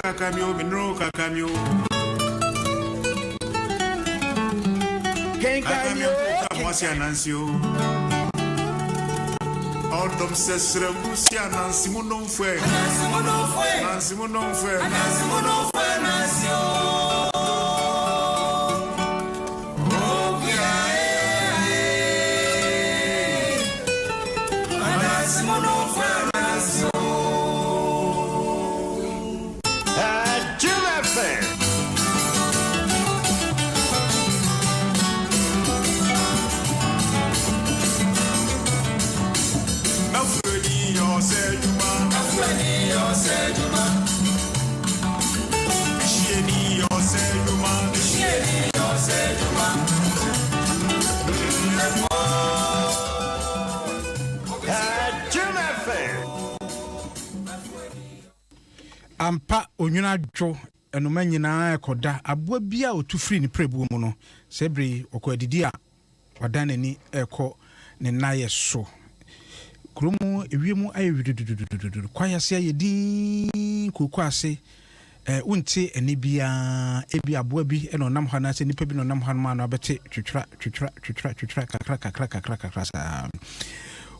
Kakamio, Minro Kakamio. Kenkan Kakamio o, Kamwasi kenkan. Anansio. Ọdọm sẹsẹrẹ gusi anansi mu nọmfẹ. Anansi mu no fue. Anansi mu nọmfẹ. Anansi mu no fue, Anansi o. Okia eh, eh. Anansi mu no fue, Anansi o. Jim FM. Mẹfúrẹ́ni ọ̀sẹ̀ juma. Afúnni ọ̀sẹ̀ juma. Ṣíẹni ọ̀sẹ̀ juma. Ṣíẹ̀ni ọ̀sẹ̀ juma. Ẹ̀kọ́. Jim FM. Ampa, onwunu adwo, ɛnoma nyinaa ɛkɔda. Aboa bi a ɔtu firi ne prɛbuo mu no, sɛ bere yi ɔkɔ adidi a, wadan n'ani ɛrekɔ ne nayɛ so. Kurom ewiem ayɛ widududududu, kwae ase ayɛ dinn, kooko ase wonte ɛne biara. Ebi aboa bi ɛna ɔnam hɔ anaasɛ nipa bi na ɔnam hɔ nom a na wabɛte twitwira twitwira twitwira twitwira kakra kakra kakra kakra saa.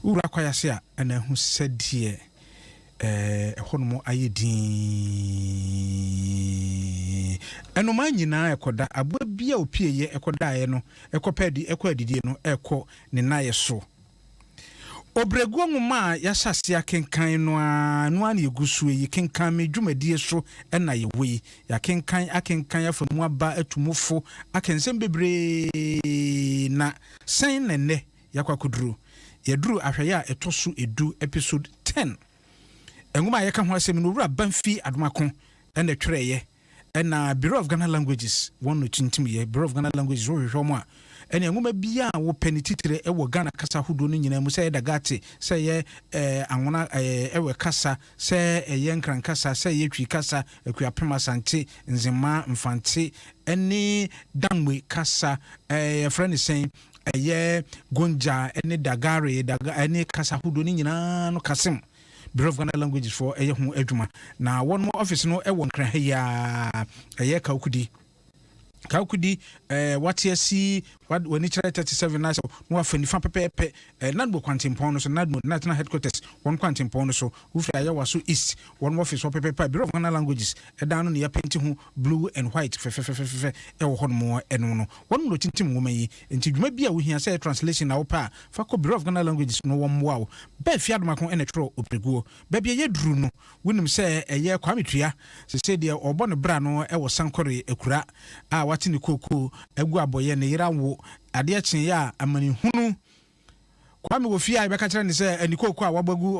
Wowura kwae ase a, ɛna ɛho sɛdeɛ ɛhɔnom ayɛ dinn, ɛnomaa nyinaa ɛkɔda. Aboa bi a opieyɛ ɛkɔdaeɛ no, ɛkɔpɛ adi ɛkɔ adidie no, ɛkɔ ne nayɛ so. Obrɛguo nwoma a yɛahyɛ ase akenkan no a no a na yɛgu so yi, kenkan me dwumadie so ɛna yɛwɔ yi. Yɛakenkan akenkan afa mu aba atu mu fo aka nsɛm bebree, na sɛn na nnɛ yɛakɔ akɔduru? Yɛduru ahwɛeɛ a ɛtɔ so 10, episode 10. Nwoma a yɛka ho asɛm no, Owura Bamfi Adomako ɛna twerɛeɛ, ɛna Bureau of Ghana Languages wɔn no tintimyɛ. Bureau of Ghana Languages, wohwehwɛ wɔn a, ɛne nwoma biara a wopɛ ne titire ɛwɔ Ghana kasa ahodoɔ no nyinaa mu, sɛ ɛyɛ Dagate, sɛ ɛyɛ Anwona, ɛwɛ kasa, sɛ ɛyɛ Nkran kasa, sɛ ɛyɛ Twi kasa, Akuapem, Asante, Nzema, Mfante ɛne Dangme kasa, yɛfrɛ no sɛn, ɛyɛ Gonja ɛne Dagare, Daga ɛne kasa ahodoɔ no nyinaa no, kasem Bureau of Ghana Languages foɔ ɛyɛ ho adwuma. Na wɔn office no ɛwɔ Nkran ha yi a, ɛyɛ Kawukudi. Kawukudi wate asi w'ani kyerɛ 37 na sɛ na wafa nifa pɛpɛɛpɛ, NADMO kwantempɔn no so, NADMO national headquarters wɔn kwantempɔn no so, wofiri Ayawaso East, wɔn office hɔ pɛpɛɛpɛ, Bureau of Ghana Languages ɛdan no ne yɛapɛnti ho blue and white fɛfɛfɛfɛfɛ ɛwɔ hɔ nom. Ɛno no wɔn na ɔtintim nwoma yi. Nti dwuma bi a wohia sɛ translation na wopɛ a, fa kɔ Bureau of Ghana Languages no, wɔn mmoa wo. Bɛɛ fi Adomako ɛna twerɛ Obrɛguo. Baabi a yɛduru no, wonim sɛ ɛyɛ Kwame Tua sese deɛ ɔbɔ ne bra no ɛwɔ Sankore akura a wate ne kookoo agu abɔyɛ ne yere awo. Adeɛ kyeeɛ a, amanehunu Kwame wɔ fie a, yɛbɛka kyerɛ ne sɛ ɛne kookoo a wabɔ agu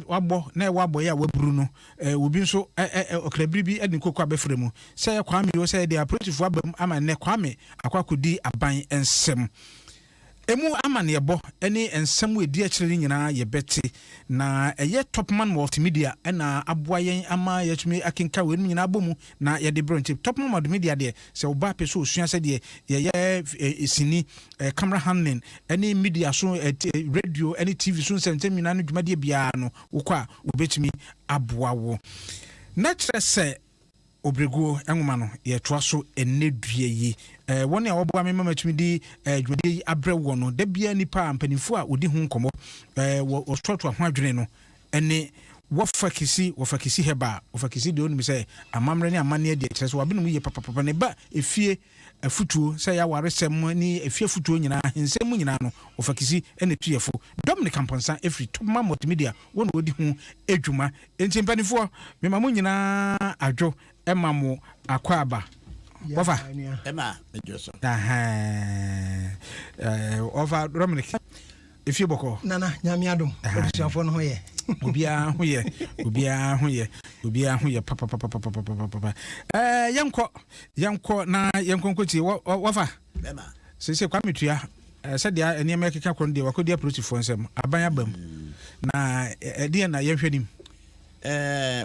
wabɔ na ɛwɔ abɔyɛ a waburu no, obi nso ɔkrabiri bi de ne kookoo abɛfra mu. Sɛ ɛyɛ Kwame o, sɛ ɛyɛ deɛ apolisifoɔ aba mu ama nnɛ Kwame akɔ akɔdi aban nsɛm. Emu amanneɛbɔ ne nsɛm a ɛdi akyire no nyinaa yɛbɛte. Na ɛyɛ Topman Multimedia ɛna aboa yɛn ama yɛatumi akenka weinom nyinaa bɔ mu na yɛde brɛ. Nti Topman Multimedia deɛ, sɛ woba pɛ sɛ osua sɛdeɛ yɛyɛ sini, camera handling ne media so, radio ne TV so nsɛmnsɛm nyinaa no dwumadeɛ biara no, wokɔ a wobɛtumi aboa wo. Na kyerɛ sɛ Obrɛguo nwoma no yɛtoa so ɛnnɛ dua yi. Wɔn a wɔboa me ma matumi de dwumadie yi abrɛ wɔ no da biara, nipa a mpanimfoɔ a wɔdi ho nkɔmmɔ, wɔ wɔtoatoa ho adwene no, ɛne Wɔfa Kisi. Wɔfa Kisi hɛba. Wɔfa Kisi deɛ, onim sɛ amammerɛ ne amanneɛ deɛ, kyerɛ sɛ wabenom yie papapapa ne ba efie afutuo, sɛ ɛyɛ awaresɛm ne efie afutuo nyinaa, ahensɛm mu nyinaa no, Wɔfa Kisi ɛna tuyɛfo. Dominic Ampɔnsa efiri Topman Multimedia, wɔn na wɔdi ho adwuma. Nti mpanimfoɔ, mema mo nyinaa adwo, ɛma mo akɔ aba. Wɔfa ɛma medwo so. Wɔfa Dominic, efie bɔkɔ? Nana, Nyame adom, abusuafoɔ no ho yɛ. Obiara ho yɛ, obiara ho yɛ, obiara ho yɛ papapapapapapa. Yɛnkɔ, yɛnkɔ na yɛnkɔ nkɔtie wɔfa. Bɛma sese Kwame Tua, sɛdeɛ nneɛma ɛkeka kɔ no deɛ, wakɔdi apolisifoɔ nsɛm, aban aba mu na ɛdeɛ na yɛnhwɛ nim.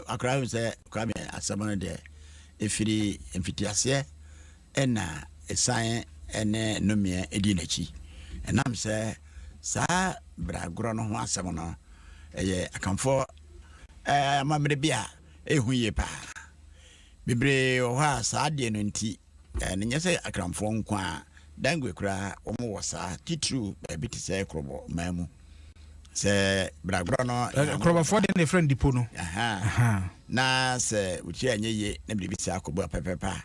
Akora hu sɛ Kwame asɛm no deɛ, ɛfiri mfitiaseɛ ɛna ɛsan ɛne nnomeɛ ɛdi n'akyi, ɛnam sɛ saa bragorɔ no ho asɛm no ɛyɛ Akamfoɔ amammerɛ bi a ɛhu yie paa. Bebree wɔ hɔ a saa adeɛ no nti, ɛno nyɛ sɛ Akranfoɔ nko ara, Dangwe koraa wɔn wɔ saa, titiriw baabi te sɛ Krɔbɔ man mu. Sɛ bragorɔ no. Krɔbɔfoɔ deɛ na yɛfrɛ no dipo no. Ahaa. Na sɛ wo tiri anyɛ yie na biribi saa kɔbu a pɛpɛpɛ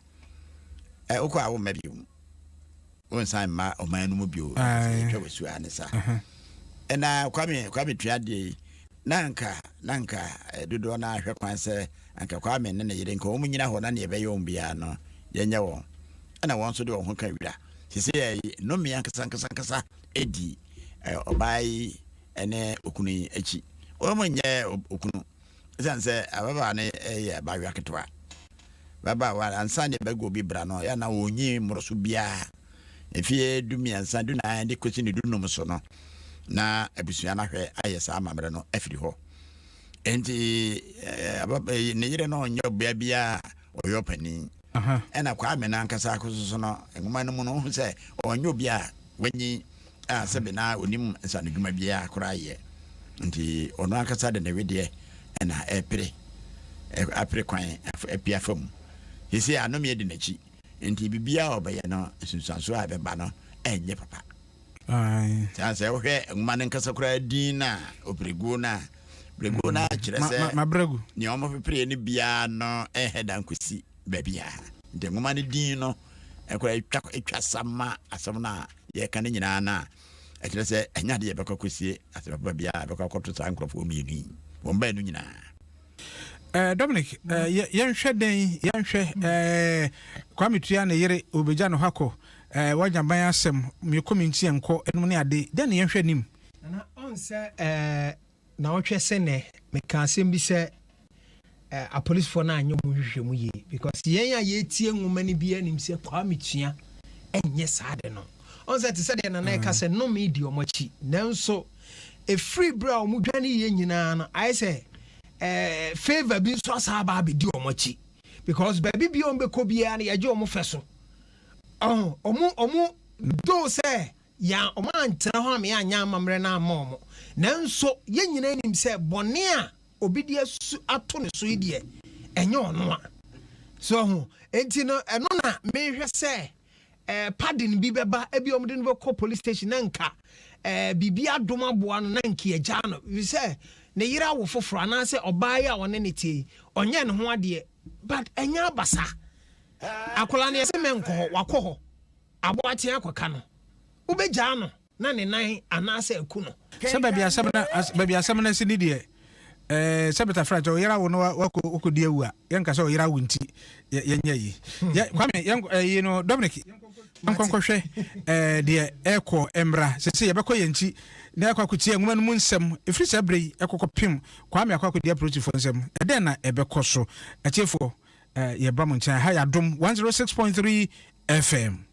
a, wokɔ a womma bio. Wonsan mma ɔman no mu bio. Sɛ yɛtwa w'asu a ne saa. Ɛna Kwame Kwame tua adeɛ yi na anka na anka dodoɔ no ahwɛ kwan sɛ anka Kwame ne ne yere nka wɔn nyina hɔ na neɛ ɛbɛyɛ wɔn biara no yɛnyɛ wɔn. Ɛna wɔn nso de wɔn ho ka wira. Sese yɛ nnome ankasa ankasa ankasa di ɔbaa yi ne okunu yi akyi. Wɔn nyɛ okunu. Ɛsiane sɛ ababaawa no yɛ abaayewa ketewa. Ababaawa ansa na ɛbɛgu obi bra no, yɛ na ɔnyi mmoroso biara. Mfeɛ 13, 14 de kɔsi ne 15 so no, na abusua no ahwɛ ayɛ saa amammerɛ no afiri hɔ. Enti ne yere no nyɛ ɔbea biara a ɔyɛ ɔpanin. Ɛna Kwame no ankasa so no, nwoma no mu no, wohu sɛ ɔnyɛ obi a wanyin a sɛbe na ɔnim nsanodwuma biara koraa yɛ. Nti ɔno ankasa de ne wedeɛ na ɛrepere, apere kwan apue afa mu. Seesei anome adi n'akyi, nti biribiara a ɔbɛyɛ no, nsunsuansoɔ a ɛbɛba no ɛnyɛ papa. Saa sɛ wohwɛ nwoma no nkasa koraa din no a, ɔpereguo no a, berɛguo no ara kyerɛ sɛ nea wɔpepereɛ no biara no ɛnhɛ da nkɔsi baabiara. Nti nwoma no din no koraa ɛtwa sa ma asɛm no a yɛreka no nyinaa no a, ɛkyerɛ sɛ ɛnyɛ adeɛ yɛbɛkɔ akɔsie asɛm papa biara ɛbɛkɔ akɔto saa nkurɔfoɔ mmienu yi, wɔn baanu nyinaa. Dominic, yɛnhwɛ dɛn yɛnhwɛ Kwame Tua ne yere obɛgya ne hɔ akɔ wanya ban asɛm mekɔ me nti ɛnkɔ ɛnom ne ade dɛn ne yɛnhwɛ anim? Nana ɔn sɛ Naɔtwɛ sɛ nɛ meka asɛm bi sɛ eh, apolisifoɔ no anyɛ ɔmo nhwehwɛmu yie because yɛn a yɛtie nwoma no biara nim sɛ Kwame Tua ɛnyɛ saa de no. Ɔn sɛ te sɛ deɛ Nana ɛka sɛ nnome di ɔmo akyi nanso ɛfiri berɛ a ɔmo dwane yɛ nyinaa no ayɛ sɛ eh, favour bi nso asan aba abɛdi ɔmo akyi because baabi biara ɔmo bɛkɔ biara no yɛgye ɔmo fɛ so. Ɔho ɔmo ɔmo though sɛ Yɛn, wɔantena hɔ amma yɛanyɛ amammerɛ no amma wɔn. Nanso yɛn nyinaa nim sɛ bɔne a obi de asu ato ne so yi deɛ, ɛnyɛ ɔno a. So ahu? Enti no, ɛno na mehwɛ sɛ eh, pardon bi bɛba, ebi wɔde no bɛkɔ police station na nka eh, biribi adom aboa no na nka yɛgyaa no. Ɛfiri sɛ ne yere awo foforɔ anaasɛ ɔbaa yi a ɔne ne teɛ yi, ɔnyɛ ne ho adeɛ. But ɛnyɛ abasa. Akwadaa no yɛse mɛnkɔ hɔ, wakɔ hɔ. Aboakye akɔka no, wobɛgyaa no na ne nan anaasɛ aku no. Sɛ baabi asɛm no baabi asɛm no asi ne deɛ ɛɛ sɛ bɛta fra kyɛ ɔyera wo no wakɔ wakɔdi awu a yɛnka sɛ ɔyera wo nti yɛnyɛ yi yɛ Kwame yɛn ɛyi no Dominic nkɔnkɔhwɛ ɛɛ deɛ ɛkɔ mmra sɛ yɛbɛkɔ yɛn nkyi na ɛkɔ akɔtie nwoma no mu nsɛm ɛfiri saa berɛ yi ɛkɔkɔ pem Kwame akɔ akɔdi apolisifoɔ nsɛm ɛdɛn na ɛbɛkɔ so atiefoɔ yɛba mo nkyɛn ha yɛ Adom 106.3 FM.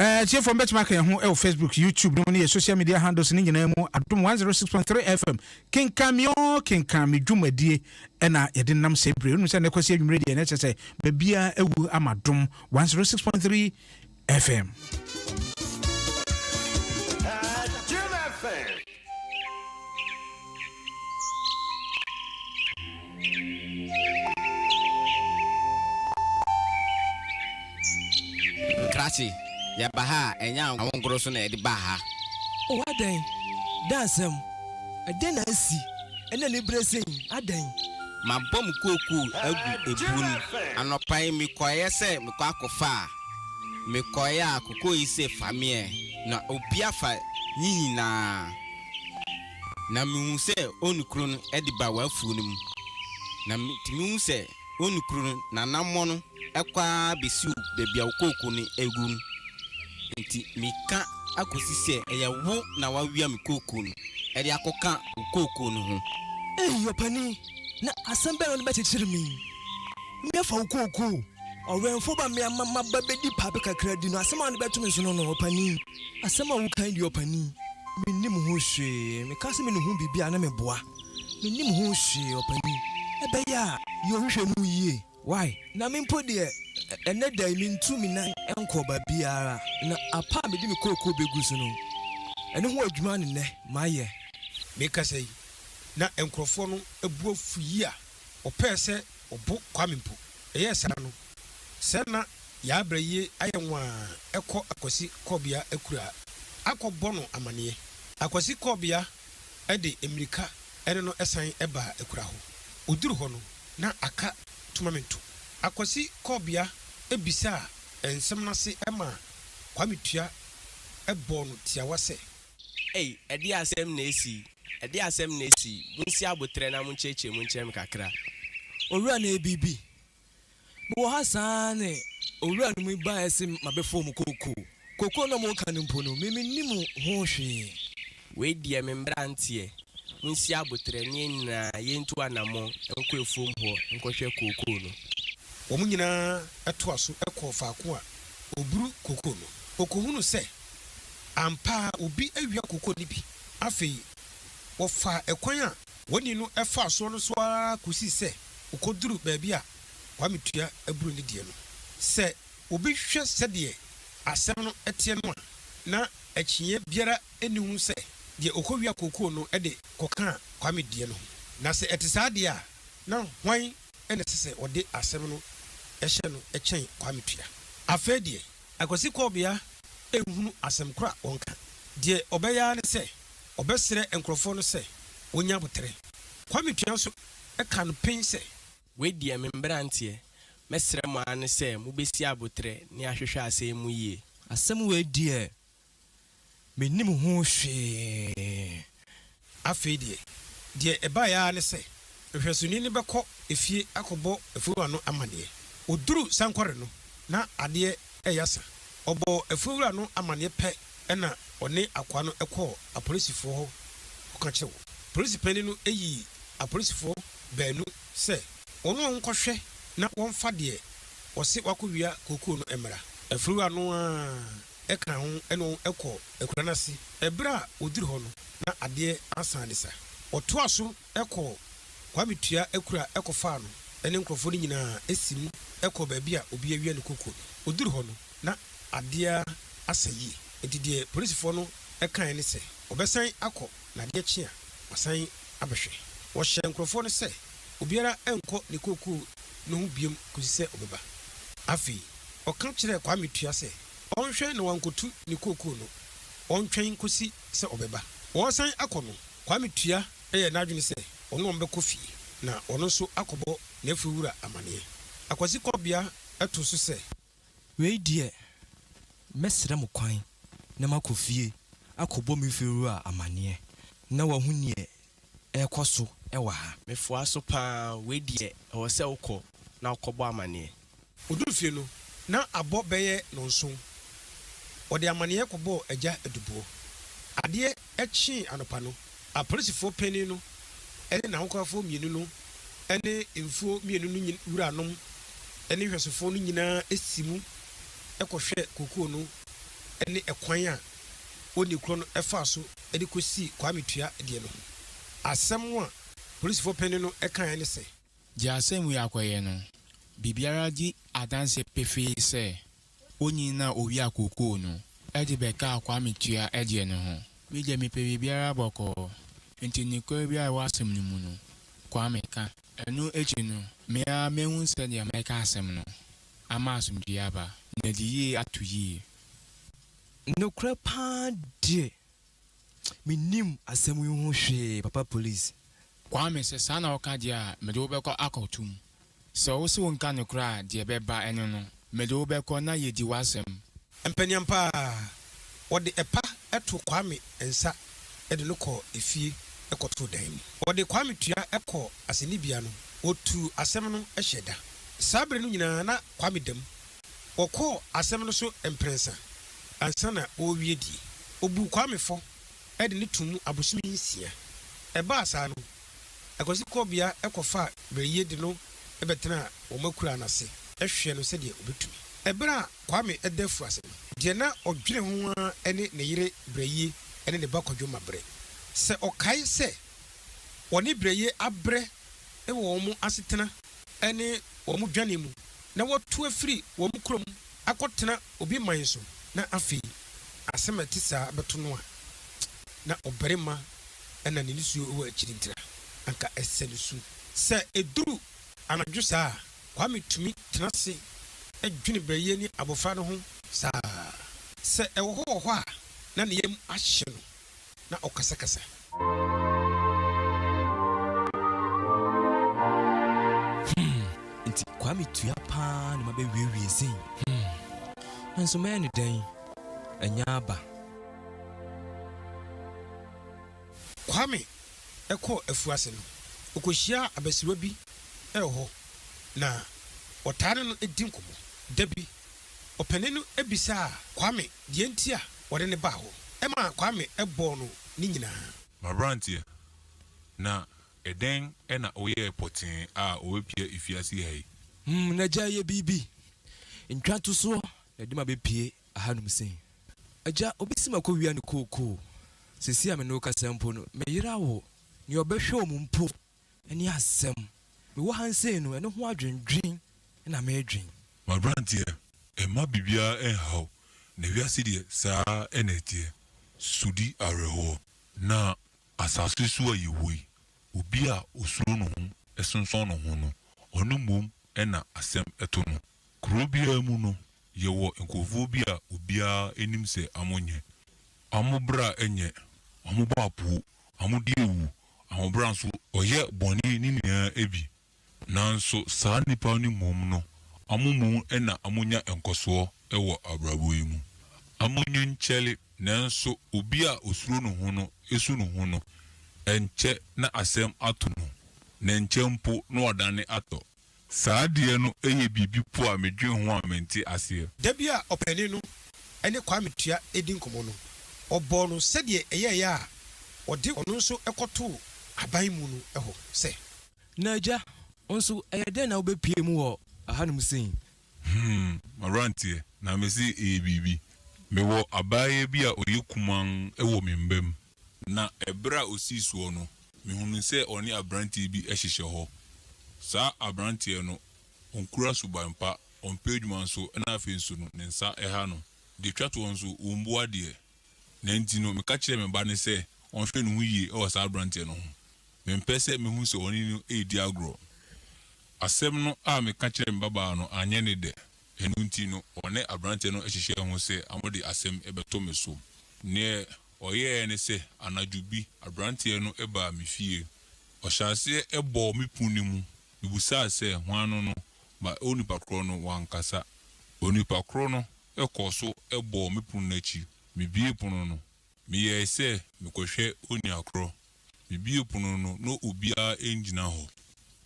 Atiefoɔ mbɛtumi aka yɛn ho wɔ Facebook, YouTube no mu ne yɛ social media handles ne nyinaa mu Adom 106.3 FM. Kenkan me oo, kenkan me dwumadie ɛna yɛde nam sɛ bere. Wonim sɛ nnɛ Kwasi anwummere deɛ na ɛkyɛ sɛ baabiara awu ama Adom 106.3 FM. Adom FM. Krakye, yɛba ha a, ɛnyɛ ahonkoro so na yɛde baa ha. Oh adɛn? Dɛn asɛm? Ɛdɛn na asi? Ɛne anibere sɛn? Adɛn? Mabɔ me kookoo agu ebuo mu. Anɔpa yi mekɔeɛ sɛ mekɔ akɔfa a, mekɔeɛ a kokoo yi se fa meɛ na obi afa ne nyinaa. Na mehu sɛ onukuro no de ba w'afuo no mu. Na metumi hu sɛ onukuro no n'anammɔn no kɔ ara bɛsi baabi a wo kooko no agu no. Enti meka akɔsi sɛ ɛyɛ wo na woawia me kooko no de akɔka wo kooko no ho. Ei, ɔpanin, na asɛm bɛn na wode bɛkyekyere me yi? Meafa wo kooko. Ɔwɛmfo ba me ama maba bɛdi paape kakra di no, asɛm a wode bɛto me so no no, ɔpanin. Asɛm a woka yi deɛ, ɔpanin, mennim ho hwee. Meka sɛ menim ho biribi a, na meboa. Mennim ho hwee, ɔpanin. Ɛbɛyɛ a yɛ nhwehwɛmu yie. Wai? Na me mpo deɛ, ɛnnɛ da yi mentu me nan nkɔɔ baabiara, na apa a mede me kookoo bɛgu so no, ɛno ho adwuma ne nnɛ mayɛ. Merekasa yi, na nkurɔfoɔ no bo afu yie a wɔpɛɛ sɛ wɔbo Kwame mpo. Ɛyɛɛ saa no, sɛ na Yaa Brayie ayɛ nwaa kɔ Akwasi Kɔbea akuraa akɔbɔ no amaneɛ. Akwasi Kɔbea de mmirika ne no san baa akuraa hɔ. Ɔduru hɔ no, na aka Tomamento. Akwasi Kɔbea bisaa nsɛm no ase maa Kwame Tua bɔɔ no tiawa sɛ. Ei, ɛdeɛn asɛm na asi yi? Ɛdeɛn asɛm na asi yi? Monsi aboterɛ na monkyerɛkyerɛ mu nkyerɛ me kakra. Owura no ɛyɛ biribi. Mewɔ ha saa ara ne owura no mu baeɛ se mabɛfa wɔn kookoo. Kookoo no a wɔreka no mpo no, me mennim ho hwee. Wei deɛ me mmeranteɛ, monsi aboterɛ na yɛn nyinaa yɛntu anammɔn nkɔ afuom hɔ nkɔhwɛ kookoo no. Wɔn nyinaa toa so kɔɔ faako a wɔburu kookoo no. Wɔkɔhunuu sɛ ampa ara obi awia kookoo no bi. Afei wɔfaa ɛkwan a wɔn no faa soɔ no so ara kɔsii sɛ wɔkɔduruu baabi a Kwame Tua aburu ne deɛ no. Sɛ obi hwɛ sɛdeɛ asɛm no teɛ no a, na akyinnyeɛ biara nni ho sɛ deɛ ɔkɔwia kookoo no de kɔkaa Kwame deɛ no ho. Na sɛ ɛte saa deɛ a, na hwan na ɛsɛ sɛ ɔde asɛm no hyɛ no kyɛn Kwame Tua? Afei deɛ, Akwasi Kɔɔbea nhunu asɛm korɔ a ɔnka. Deɛ ɔbɛyɛ ara ne sɛ ɔbɛsrɛ nkurɔfoɔ no sɛ wɔnya aboterɛ. Kwame Tua nso ka no pen sɛ. Wei deɛ me mmeranteɛ, mɛsrɛ mo ara ne sɛ mobɛsi aboterɛ ne ahwehwɛ asɛm mu yie. Asɛm wei deɛ, mennim ho hwee. Afei deɛ, deɛ ɛbaeɛ ara ne sɛ, nhwɛsoni no bɛkɔ efie akɔbɔ afuowura no amanneɛ. Ɔduruu sankɔre no, na adeɛ reyɛ asa. Ɔbɔɔ afuowura no amanneɛ pɛ na ɔne akoa no kɔɔ apolisifoɔ hɔ kɔka kyerɛɛ wɔn. Polisi panin no yii apolisifoɔ baanu sɛ wɔne wɔn nkɔhwɛ na wɔmfa deɛ ɔse wakɔwia kookoo no mmra. Afuowura no ara kaa ho ne wɔn kɔɔ akuraa no ase. Ɛberɛ a wɔduruu hɔ no, na adeɛ asa ne sa. Wɔtoaa so kɔɔ Kwame Tua akura kɔfaa no ne nkurɔfoɔ no nyinaa siim kɔɔ baabi a obi awia ne kookoo no. Wɔduruu hɔ no, na adeɛ asa yie. Enti deɛ polisifoɔ no kaeɛ ne sɛ, wɔbɛsan akɔ na adeɛ kye a, wɔasan abɛhwɛ. Wɔhyɛɛ nkurɔfoɔ no sɛ obiara nkɔ ne kookoo no ho bio kɔsi sɛ ɔbɛba. Afei, ɔka kyerɛɛ Kwame Tua sɛ ɔnhwɛ na wankɔtu ne kookoo no, ɔntwɛn kɔsi sɛ ɔbɛba. Wɔresan akɔ no, Kwame Tua yɛɛ n'adwene sɛ ɔne wɔn bɛkɔ fie na ɔno nso akɔbɔ n'afuowura amaneɛ. Akwasi Kɔbea too so sɛ. Wei deɛ, mɛsrɛ mo kwan na makɔ fie akɔbɔ me fiewura amaneɛ na wahu neɛ ɛrekɔ so wɔ ha. Mefoa so pa ara, wei deɛ, ɛwɔ sɛ wokɔ na wokɔbɔ amaneɛ. Ɔduruu fie no, na abɔ bɛyɛ nnɔnson. Ɔde amaneɛ kɔbɔɔ Agya Aduboɔ. Adeɛ kyee anɔpa no, apolisifoɔ panin no ne n'ahokwafoɔ mmienu no ne mfuo mmienu no wuranom ne nhwɛsofoɔ no nyinaa si mu kɔhwɛɛ kookoo no ne ɛkwan a onii korɔ no faa so de kɔsii Kwame Tua deɛ no ho. Asɛm a polisifoɔ panin no kaeɛ ne sɛ. Deɛ asɛm wei akɔyɛ no, biribiara di adanseɛ pefee sɛ Onii no a owiaa kookoo no de bɛkaa Kwame Tua deɛ no ho. Me deɛ mepɛ biribiara bɔkɔɔ, nti nokorɛ biara a ɛwɔ asɛm no mu no, Kwame ka. Ɛno akyi no, me ara mɛhu sɛdeɛ mɛka asɛm no ama asomdwoeɛ aba, na adi yie ato yie. Nokorɛ paa deɛ, mennim asɛm yi ho hwee, papa police. Kwame, sɛ saa na woka deɛ a, mede wo bɛkɔ akɔto mu. Sɛ wo se wonka nokorɛ a, deɛ ɛbɛba ɛno no, mede wo bɛkɔ na yɛadi w'asɛm. Mpaniampa ara, wɔde ɛpa too Kwame nsa de no kɔɔ efie kɔtoo dan mu. Wɔde Kwame Tua kɔɔ asɛnnibea no, wɔtuu asɛm no hyɛɛ da. Saa bere no nyinaa na Kwame da mu. Wɔkɔɔ asɛm no so mprɛnsa ansa na wɔrewie die. Wɔbuu Kwame fɔ de no too mu abosome nsia. Ɛbaa saa no, Akwasi Kɔbea kɔfaa Brɛyie de no bɛtenaa wɔn akuraa no ase hwɛɛ no sɛdeɛ ɔbɛtumi. Ɛberɛ a Kwame da afuase no, deɛ na ɔdwene ho ara ne ne yere Brɛyie ne ne ba Kwadwo Mabrɛ. Sɛ ɔkae sɛ ɔne Brɛyie abrɛ. wɔ wɔn asetena ne wɔn dwane mu, na wɔatu afiri wɔn kurom akɔtena obi man so, na afei asɛm a ɛte saa bɛto no a, na ɔbarima na ne nisuo wɔ akyiri ntira, anka ɛsɛ no su. Sɛ ɛduru anadwo saa a, Kwame tumi tena ase dwene Brayie ne abɔfra no ho saa ara. Sɛ ɛwɔ hɔ wɔ hɔ a, na ne yam ahye no na ɔkasakasa. Hmm, nti Kwame tua paa na mabɛwiewie sei. Hmm, nanso mɛyɛ no dɛn? Ɛnyɛ aba. Kwame kɔɔ afuase no, ɔkɔhyiaa abasiriwa bi wɔ hɔ, na ɔtaa ne no di nkɔmmɔ. Da bi, ɔpanin no bisaa Kwame deɛ nti a wɔde no baa hɔ. Ɛmaa Kwame bɔɔ no ne nyinaa. M'aberanteɛ, na ɛdɛn na woyɛɛ pɔtee a wɔbɛpia afiase ha yi? Hmm, n'agya yɛ biribi. Ntwatosoɔ na ɛde ma bɛpue ahanom sei. Agya, obi se makɔwia ne kookoo. Seesei a me ne wo kasa mpo no, me yere awo. Nea ɔbɛhwɛ wɔn mpo ne asɛm. Mewɔ ha sei no, ɛno ho adwendwen na meredwen. M'aberanteɛ, mma biribiara nnha wo, na wiase deɛ, saa ara na ɛteɛ. Sodi awerɛhoɔ. Na asase so a yɛwɔ yi, obi a ɔsuro ne ho sonsɔn ne ho no, ɔno mmom na asɛm to no. Kuro biara mu no, yɛwɔ nkurɔfoɔ bi a obiara nim sɛ wɔnyɛ. Wɔn bra nyɛ, wɔbɔ apoo, wɔdi awu, wɔn bra nso wɔyɛ bɔne ne nyinaa bi. Nanso saa nnipa no mmom no, wɔn mu na wɔnya nkɔsoɔ wɔ abrabɔ yi mu. Wɔnyin kyɛre, nanso obi a ɔsuro ne ho no su ne ho no, ɛnkyɛ na asɛm ato no, na ɛnkyɛ mpo na wadane atɔ. Saa adeɛ no yɛ biribi po a medwen ho a mente aseɛ. Da bi a ɔpanin no ne Kwame Tua redi nkɔmmɔ no, ɔbɔɔ no sɛdeɛ ɛyɛeɛ a ɔde ɔno nso kɔtoo aban mu no hɔ sɛ. Na agya, wo nso, ɛyɛ dɛn na wobɛpue mu wɔ ahanom sei? Hmm, m'aberanteɛ, na mese ɛyɛ biribi. Mewɔ abaayewa bi a ɔyɛ kumaa wɔ me mma mu. Na ɛberɛ a ɔsii soɔ no, mehunuu sɛ ɔne aberanteɛ bi hyehyɛ hɔ. Saa aberanteɛ no, ɔnkura suban pa, ɔmpɛ adwuma nso, ɛna afei nso no, ne nsa ha no. Deɛ ɛtwa toɔ nso, ɔmmu adeɛ. Na enti no, meka kyerɛɛ me ba no sɛ ɔnhwɛ ne ho yie wɔ saa aberanteɛ no ho. Mempɛ sɛ mehu sɛ ɔne no redi agorɔ. Asɛm no a meka kyerɛɛ me babaa no anyɛ ne dɛ. Ɛno nti no, ɔne aberanteɛ no hyehyɛɛ ho sɛ wɔde asɛm bɛto me so. Deɛ ɔyɛeɛ ne sɛ, anadwo bi, aberanteɛ no baa me fie. Ɔhyɛɛ aseɛ bɔɔ me pono no mu. Mebisaa sɛ, Hwan no no? Ma onipa korɔ no wankasa. Onipa korɔ no kɔɔ so bɔɔ me pono no akyi. Mebuee pono no. Meyɛe sɛ mekɔhwɛ onua korɔ. Mibuee pono no, na obiara nnyina hɔ.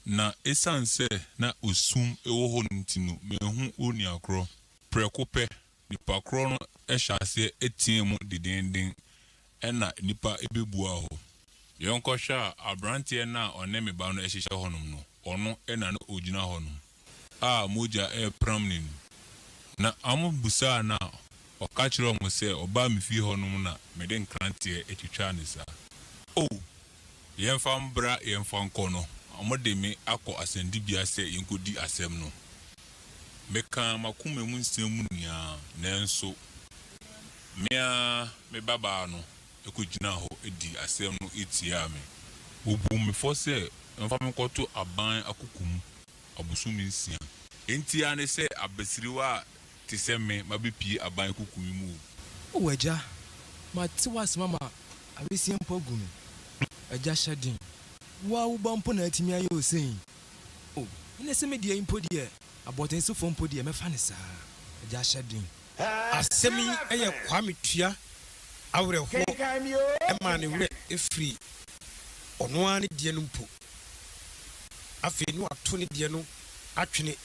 Na esiane sɛ na esum wɔ hɔ nti no, manhu onua korɔ. Prɛko pɛ, nipa korɔ no hyɛɛ aseɛ teɛɛ mu dendeenden, ɛnna nnipa bɛbuaa hɔ. Yɛnkɔhwɛ a, aberanteɛ no a ɔne me ba no hyehyɛ hɔnom no, ɔno na na ɔgyina hɔnom. a mogya repram n'ani. Na wɔbisaa no a, ɔka kyerɛɛ wɔn sɛ, Ɔbaa me fie hɔnom na mede nkranteɛ twitwaa no saa. O, yɛmfa mbra yɛmfa nkɔ no, wɔde me akɔ asɛnnibea sɛ yɛnkɔdi asɛm no. Mekaa m'akoma mu nsɛm mu nyinaa, nanso me ara me babaa no kɔgyinaa hɔ dii asɛm no tiaa me. Wɔbuu me fɔ sɛ wɔmfa me nkɔto aban akoko mu abosome nsia. Enti ara ne sɛ abasiriwa a te sɛ me mabepue aban kuku yi mu o. O Agya, mate w'asɛm ama awisiaa mpo agu me. Agya hyɛ den. Wo ara wo ba mpo na atumi ayɛ wo sei. O, ɛnna sɛ me deɛ yi mpo deɛ, abɔntensofoɔ mpo deɛ, mɛfa no saa. Agya hyɛ den. Asɛm yi yɛ Kwame Tua awerɛhoɔ maa ne werɛ firii ɔno ara ne deɛ no mpo. Afei na wato ne deɛ no atwene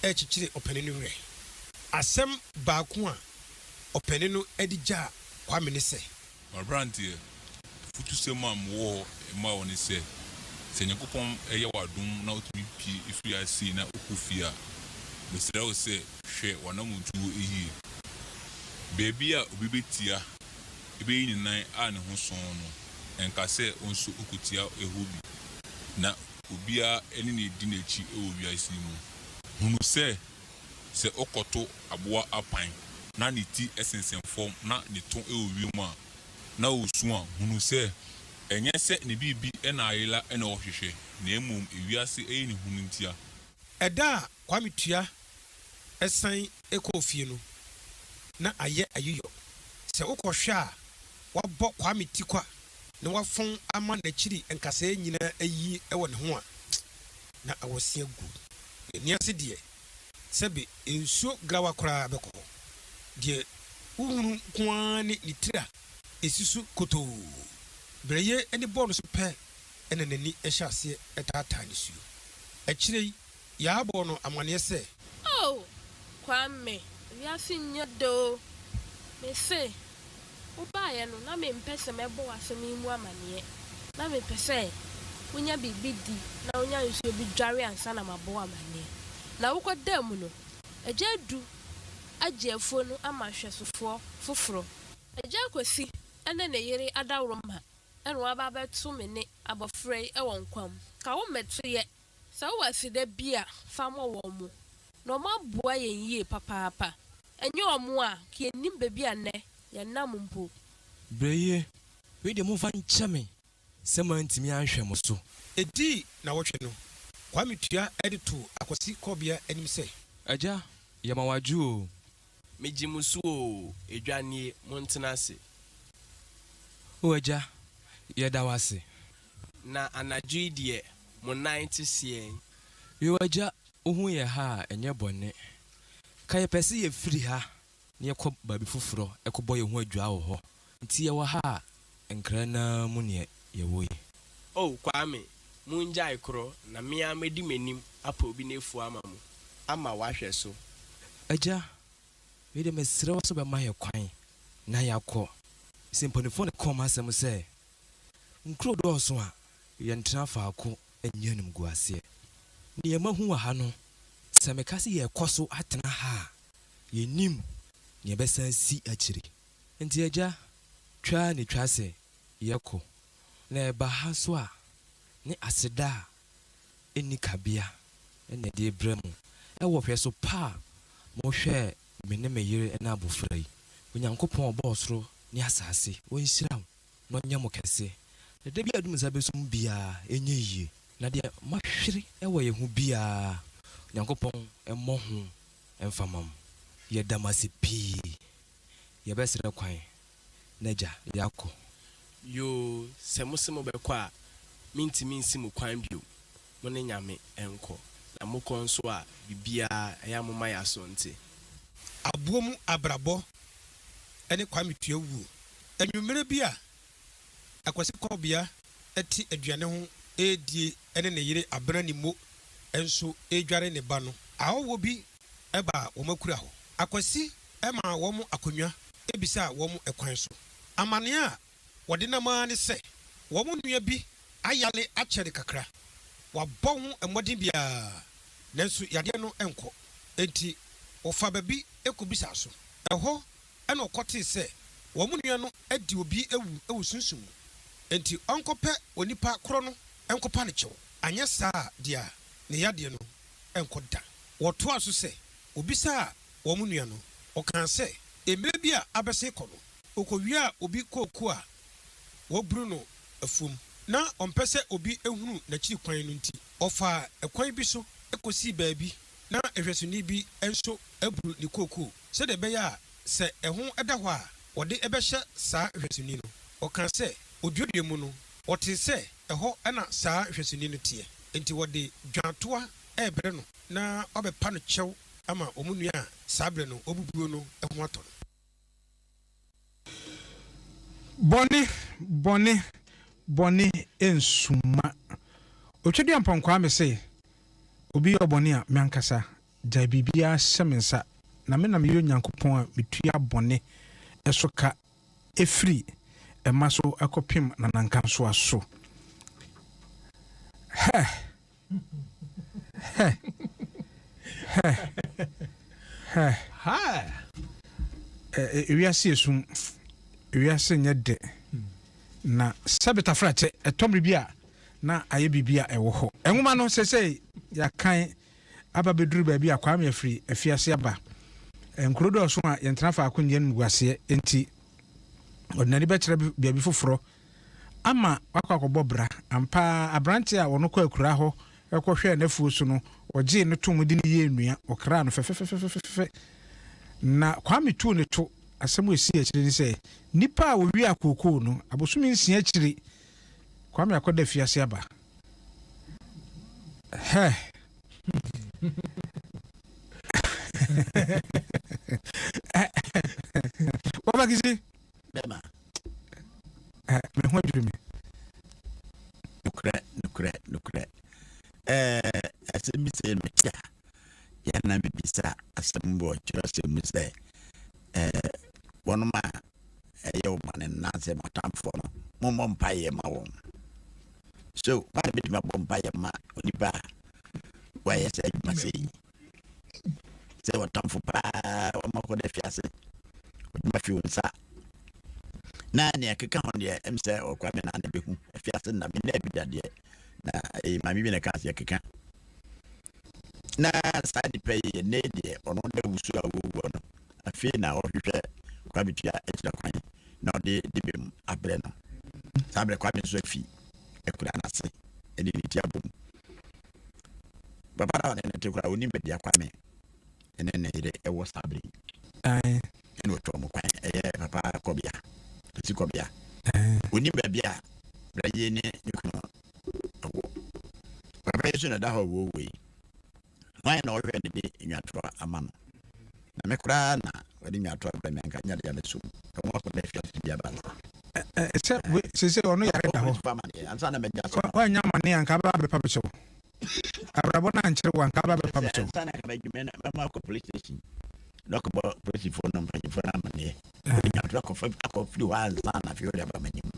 rekyekyere ɔpanin no werɛ. Asɛm baako a ɔpanin no de gyaa Kwame ne sɛ. M'aberanteɛ, afutusɛm a mewɔ hɔ ma wo ne sɛ, sɛ Nyankopɔn yɛ wo adom na wotumi pue firi ha sei na wokɔ fie a, mesrɛ wo sɛ hwɛ w'anammɔntuo yie. Baabi a obi bɛtia bɛyi ne nan a ne ho sɔn no, ɛnka sɛ wo nso wokɔtia hɔ bi. Na. obiara ne nea edi n'akyi wɔ wiase yi mu. Hunu sɛ, sɛ wokɔto aboa apan na ne ti sensɛn fam na ne to wɔ wiem a, na ɔresu a, hunu sɛ, ɛnyɛ sɛ ne biribi na ayera na ɔrehwehwɛ, na mmom ewiase ayi ne hunu ntia. Ɛda a Kwame Tua san kɔɔ fie no, na ayɛ ayiyɔ. Sɛ wokɔhwɛ a, wabɔ Kwame ti kwa na wafɔn ama n'akyiri nkasɛɛ nyinaa ayi wɔ ne ho a, na awɔse agu. N'ani ase deɛ, sɛbe nsuo grawa koraa bɛkɔ hɔ. Deɛ wohunu nko ara ne ne tiri a ɛsi so kotoo. Berɛyɛ ani bɔɔ no so pɛ na n'ani hyɛ aseɛ taataa nisuo. Akyire yi, Yaa bɔɔ no amaneɛ sɛ. Oh Kwame, wiase nyɛ dɛ o. Mese, wobaeɛ no na mempɛ sɛ mɛbɔ w'asɛm yi mu amaneɛ. Na mepɛ sɛ wonya biribi di na wonya nsuo bi dware ansa na mabɔ wo amaneɛ. Na wokɔdaa mu no, Agya Adu agye afuo no ama hwɛsofoɔ foforɔ. Agya Kwasi ne ne yere adaworoma na wɔaba abɛto me ne abɔfra yi wɔ nkwa mu. Ka wo mmɛtoyɛ Sɛ wowɔ aseda bi a, fa ma wɔn, na wɔaboa yɛn yie papaapa. Ɛnyɛ wɔn a, nka yɛnnim baabi a nnɛ yɛnam mpo. Brɛyie, wei deɛ momfa nkyɛ me sɛ mantumi anhwɛ mo so. Ɛdii nnawɔtwe no, Kwame Tua de too Akwasi Kɔbea anim sɛ. Agya, yɛma wo adwo o. Megye mo so oo, edwa nie, montena ase. O Agya, yɛda wo ase. Na anadwo yi deɛ, mo nan te seɛn? Yoo Agya, wohu yɛn ha a, ɛnyɛ bɔne. Ka yɛpɛ sɛ yɛfiri ha na yɛkɔ baabi foforɔ kɔbɔ yɛn ho adwaa wɔ hɔ. Nti yɛwɔ ha a, nkra no ara mu neɛ yɛwɔ yi. Oh Kwame, mongyae korɔ na me ara mɛdi m'anim apɛ obi n'afuo ama mo, ama wahwɛ so. Agya, wei deɛ mesrɛ wo sɛ wobɛma yɛn kwan na yɛakɔ. Sɛ mpanimfoɔ na ɛka wɔn asɛm sɛ, nkuro dɔɔso a, yɛntena faako nyɛ animguaseɛ. Deɛ mahu wɔ ha no, sɛ meka sɛ yɛrekɔ so atena ha a, yɛnnim deɛ ɛbɛsan asi akyire. Enti agya, twa ara na ɛtwa sɛ yɛkɔ. Na ɛba ha nso a, ne aseda a ɛnni kabea na ɛde rebrɛ mo wɔ hwɛso pa a mohwɛɛ me ne me yere ne abofra yi. Onyankopɔn a ɔbɔɔ ɔsoro ne asase, ɔnhyira wo na ɔnyɛ mo kɛse, na da biara a mode mo nsa bɛso mu biara, ɛnyɛ yie. Na deɛ moahwere wɔ yɛn ho biara, Onyankopɔn mmɔ ho mfa mma mo. Yɛda mo ase pii. Yɛbɛsrɛ kwan na agya yɛakɔ. Yoo, sɛ mose mobɛkɔ a, mentumi nsi mo kwan bio, mo ne Nyame nkɔ. Na mokɔ nso a, biribiara, ɛyɛ a momma yɛaso nte. Aboɔ mu abrabɔ ne Kwame Tua wuo. Anwummerɛ bi a Akwasi Kɔbea te aduane ho redie ne ne yere Abena Nimmo nso redware ne ba no, ahɔhoɔ bi baa wɔn akura hɔ. Akwasi maa wɔn akonnwa bisaa wɔn kwan so. Amanneɛ a wɔde nam ara ne sɛ wɔn nua bi ayare akyɛre kakra. Wabɔ ho mmɔden biara, nanso yadeɛ no nkɔ. Enti wɔfaa baabi kɔbisaa so. Ɛhɔ na ɔkɔtee sɛ wɔn nua no adi obi awu wɔ sunsum mu. Enti ɔnkɔpɛ onipa korɔ no nkɔpa no kyɛw, anyɛ saa a deɛ ne yadeɛ no nkɔ da. Wɔtoaa so sɛ, Wɔbisaa wɔn nua no, ɔkaa sɛ, mmerɛ bi a abɛsen kɔ no, ɔkɔwiaa obi kooko a wɔaburu no afuom. Ná ɔmpɛ sɛ obi hunu n'akyiri kwan no nti, ɔfaa kwan bi so kɔsii baabi na nhwɛsoni bi nso aburu ne kooko sɛdeɛ ɛbɛyɛ a sɛ ɛho da hɔ a, wɔde bɛhyɛ saa nhwɛsoni no. Ɔkaa sɛ, Oduadua mu no, ɔtee sɛ ɛhɔ na saa nhwɛsoni no teɛ, enti wɔde dwaatoa rebrɛ no na wabɛpa no kyɛw ama wɔn nua a saa berɛ no wabubuo no ho atɔ no. Bɔne, bɔne, bɔne nsuma. Otwaduampɔn Kwame se, Obi yɛ ɔbɔne a, me ankasa, gyae biribiara hyɛ me nsa, na me na meyɛ Onyankopɔn a metua bɔne so ka firi mma so kɔpem nanankansoa so. Hɛ! Hɛ! Hɛ! Hɛ! Ɛ, ewiase yɛ sum. Ewiase nyɛ dɛ. Na sɛbe tafrakyɛ, ɛtɔ mmere bi a, na ayɛ biribi a ɛwɔ hɔ. Nwoma no sɛsɛ yɛakan aba bɛduru baabi a Kwame afiri afiase aba. Nkuro dɔɔso a yɛntena faako nyɛ no muguaseɛ nti ɔde n'ani bɛkyerɛ baabi foforɔ ama wakɔ akɔbɔ bra. Ampa ara aberanteɛ a ɔno kɔ akuraa hɔ kɔhwɛɛ n'afuo so no, ɔgyee no toom de no yɛɛ nnua, ɔkraa no fɛfɛfɛfɛfɛ. Na Kwame tuu ne to. Asɛm a ɛsii akyire ne sɛ, nnipa a wɔwiaa kookoo no, abosome nsia akyiri, Kwame akɔda afiase aba. Hɛ! Waba Kisi? Bɛma. Me ho adwiri me. Nokorɛ, nokorɛ, nokorɛ. Ɛɛ, asɛm bi sɛ mete a, yɛn na mebisa asɛm wɔ kyerɛwsɛm mu sɛ, ɛɛ, wɔnom a ɛyɛ wo bɔne no anaasɛ mo atamfoɔ no, mommɔ mpaeɛ ma wɔn. So, hwan na bɛtumi abɔ mpaeɛ ma onipa a wayɛ saa adwuma sɛ yi? Sɛ ɔtamfo paa, wɔma kɔda afiase, ɔdwuma fi wo nsa. Na nea ɛkeka ho deɛ, ɛm sɛ ɔkwa me na na bɛhu afiase nna me nna bi da deɛ, na ɛyɛ maame bi na ɛka sɛ ɛkeka. Na saa nipa yi, ɛnɛ deɛ, ɔno da wusu a wɔwuo no, afei na ɔhwehwɛ Kwame Tua akyira kwan na ɔde de bɛm abrɛ no. Saa berɛ Kwame nso afi akura no ase ɛde ne ti abom. Papa na ɔne no te koraa, ɔnim baabi a Kwame ne ne yere ɛwɔ saa berɛ yi. Ɛna ɔtwa wɔn kwan, ɛyɛ papa kɔbea, Kwasi kɔbea. Ɔnim baabi a Brayie ne ne kunu ɛwɔ. Papa yi nso na ɛda hɔ a wɔwɔ yi. Hwan na ɔhwɛ ne de nnwatoa ama no? Na me koraa na wɔde nnwatoa brɛ me anka nya de abɛso mu. Ka wɔn akɔda afiase bi aba ansa. Sɛ sese ɔno yare da hɔ. Ansa na mɛgya so. Wanya amane anka aba abɛpa bɛkyɛw. Abrabɔ no ankyere wo anka aba abɛpa bɛkyɛw. Ansa na anka mɛdwuma na mɛma akɔ police station. Na ɔkɔbɔ polisifoɔ no mpanyinfoɔ no amaneɛ. Wɔde nnwatoa akɔfa akɔfiri hɔ ansa na afei wɔde aba m'anim.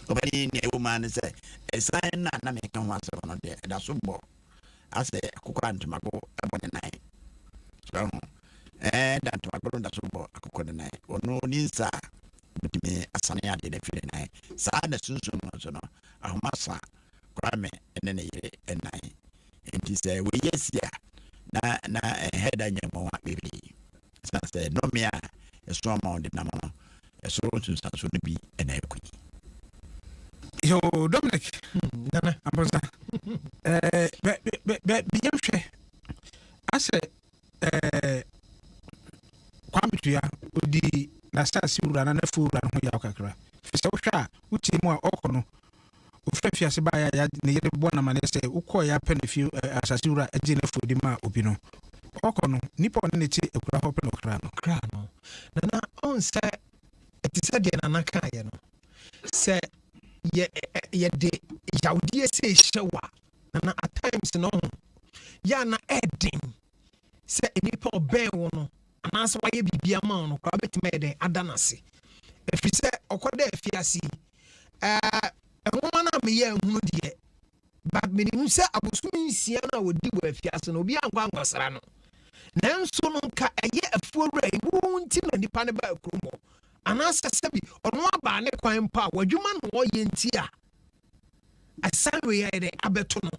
Ɔbɛne nea ɛwɔ mu ara ne sɛ ɛsan no a na meka ho asɛm no deɛ ɛda so bɔ asɛ akokɔ a ntomago bɔ ne nan. So ahu? Ɛɛ da ntomago no da so bɔ akokɔ ne nan. Ɔno ne nsa a obetumi asane adeɛ no afiri ne nan. Saa na sunsum no nso no, ahoma sa Kwame ne ne yere nan. Enti sɛ wei asi a, na na ɛnhɛ da nyɛ nwanwa bebree. Ɛsiane sɛ nnome a ɛso ama wɔde nam no, ɛso nsunsuansoɔ no bi na ɛkɔ yi. Yo, Dominic. Nana. Amponsa. Eh, bɛ bɛ bɛ yɛnhwɛ asɛ eh, Kwame Tua odi n'asase wura na n'afuo wura no ho yaw kakra. Fi sɛ wohwɛ a wotie mu a ɔkɔ no ofiri afiase baeɛ a ne yere bɔ no amaneɛ sɛ wokɔɔ yɛ apɛ ne fie asase wura gye n'afuo de maa obi no. Ɔkɔ no nipa ɔne ne te akura hɔ pɛ na ɔkra no. Kra no. Nana ɔn sɛ ɛte sɛ deɛ Nana kaeɛ no. Sɛ yɛ yɛde yawdeɛ sei hyɛ wo a, nana at times no ho yɛ a na ɛden sɛ nnipa ɔbɛn wo no anaasɛ wayɛ biribi ama wo no koraa wobɛtumi ayɛ dɛn ada no ase ɛfiri sɛ ɔkɔda afiase yi ɛɛ nwoma no a meyɛ ahunu deɛ But menim sɛ abosome nsia no a ɔdi wɔ afiase no, obiara ankɔ ankɔsra no. Nanso no, nka ɛyɛ afuowura yi, wo nti na nipa no baa kurom hɔ. Anaasɛ sɛbi ɔno abaa ne kwan mpo a, w'adwuma na ɔyɛ nti a, asan wei ayɛ dɛ abɛto no.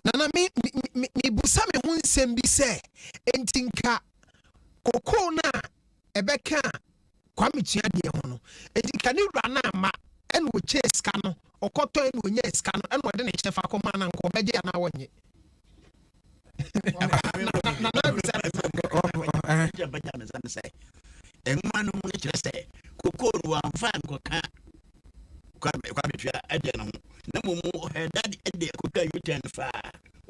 Nana, me, me, me, mebusa me ho nsɛm bi sɛ, enti nka kokoo no a ɛbɛka Kwame tua deɛ ho no. Enti nka ne wura no amma ɛna ɔkyɛɛ sika no, ɔkɔtɔɛ na ɔnyaa sika no ɛna ɔde ne kyɛfa kɔmaa no a, nka ɔbɛgye anaa ɔnnye? Nwoma no mu no kyerɛ sɛ kokoo no wamfa ankɔka Kwame Tua deɛ no ho na mmom ɔhɛda de kɔtwa U-turn faa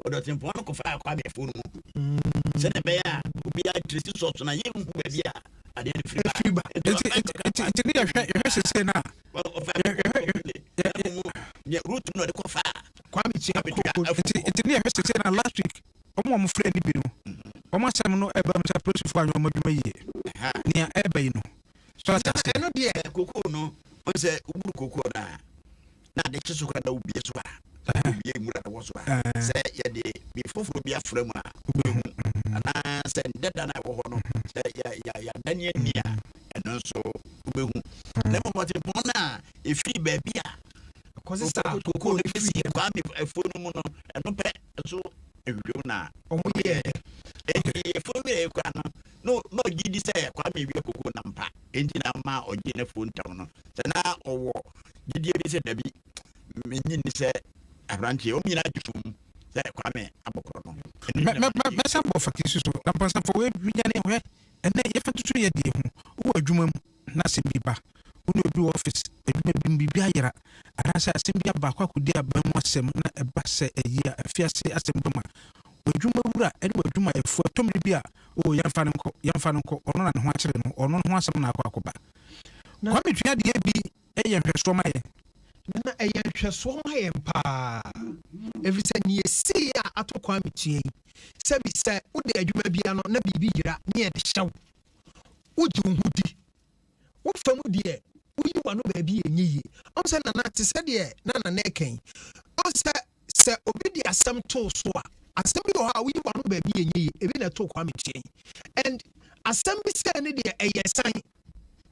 ɔdɔtempɔn no kɔfaa Kwame afuo no mu sɛdeɛ ɛbɛyɛ a obiara tiresi sɔɔso na yɛnhu baabi a adeɛ no firi ba. Nti ne yɛhwɛ yɛhwɛ sese no a route no ɔde kɔfaa Kwame Tua nti ne yɛhwɛ sese no a last week wɔn a wɔfrɛ no bi no wɔn asɛm no ɛba mu sɛ apolisifoɔ anyɛ wɔn adwuma yie nea ɛba yi no so ate aseɛ. Ɛno deɛ kokoo no sɛ woburu kokoo no a na ade kye so koraa na wobie so a wobie nwura na wɔ so a sɛ yɛde bi foforɔ bi afra mu a wobɛhu anaa sɛ ndɛda no a ɛwɔ hɔ no sɛ yɛadane ani a ɛno nso wobɛhu na mmom ɔtempɔn no a ɛfiri baabi a kɔsesa kokoo no firi Kwame afuo no mu no, ɛno pɛ nso nhwehwɛmu na wɔyɛɛ. Enti afuo wura yi koraa no, na ɔgye di sɛ Kwame wia koko no ampa, enti na ama ɔgyee n'afuo ntɛm no. Sɛ na ɔwɔ gyidie bi sɛ dabi, mennye nni sɛ aberanteɛ, wɔn nyinaa gye tom sɛ Kwame abɔ korɔ no. Mɛsan bɔ fakii so so, na mpansafo wei nyane hwɛ, ɛnɛ yɛfa ntoto yɛ deɛ ho, wowɔ adwuma mu na asɛm bi ba, wo ne obi wɔ office, adwuma bi mu biribi ayera, anaasɛ asɛm bi aba akɔ akɔdi aban mu asɛm na ɛba sɛ ayi a, afiase asɛm ba mu a, w'adwuma wura ne w'adwumayɛfoɔ ɛtɔ mmere bi a, oh, yɛmfa no nkɔ, yɛmfa no nkɔ, ɔno na ne ho akyere no, ɔno ho asɛm na akɔ akɔba. Kwame Tua deɛ bi yɛ nhwɛsoɔ ma yɛn. Nana, ɛyɛ nhwɛsoɔ ma yɛn paa, ɛfiri sɛ nea ɛsiiɛ a ato Kwame Tua yi, sɛbi sɛ wode adwuma bi ano na biribi yera ne yɛde hyɛ wo, wogye wo ho di. Wo fa mu deɛ, woyi w'ano baabi a ɛnyɛ yie. Ɔhu sɛ Nana, te sɛ deɛ na Nana reka yi, ɔhu sɛ sɛ obi de asɛm to wo so a, asɛm bi wɔ hɔ a woyi w'ano baabi a ɛnyɛ yie, ebi na ɛtoo Kwame Tua yi. And asɛm bi sɛɛ ne deɛ ɛyɛ san.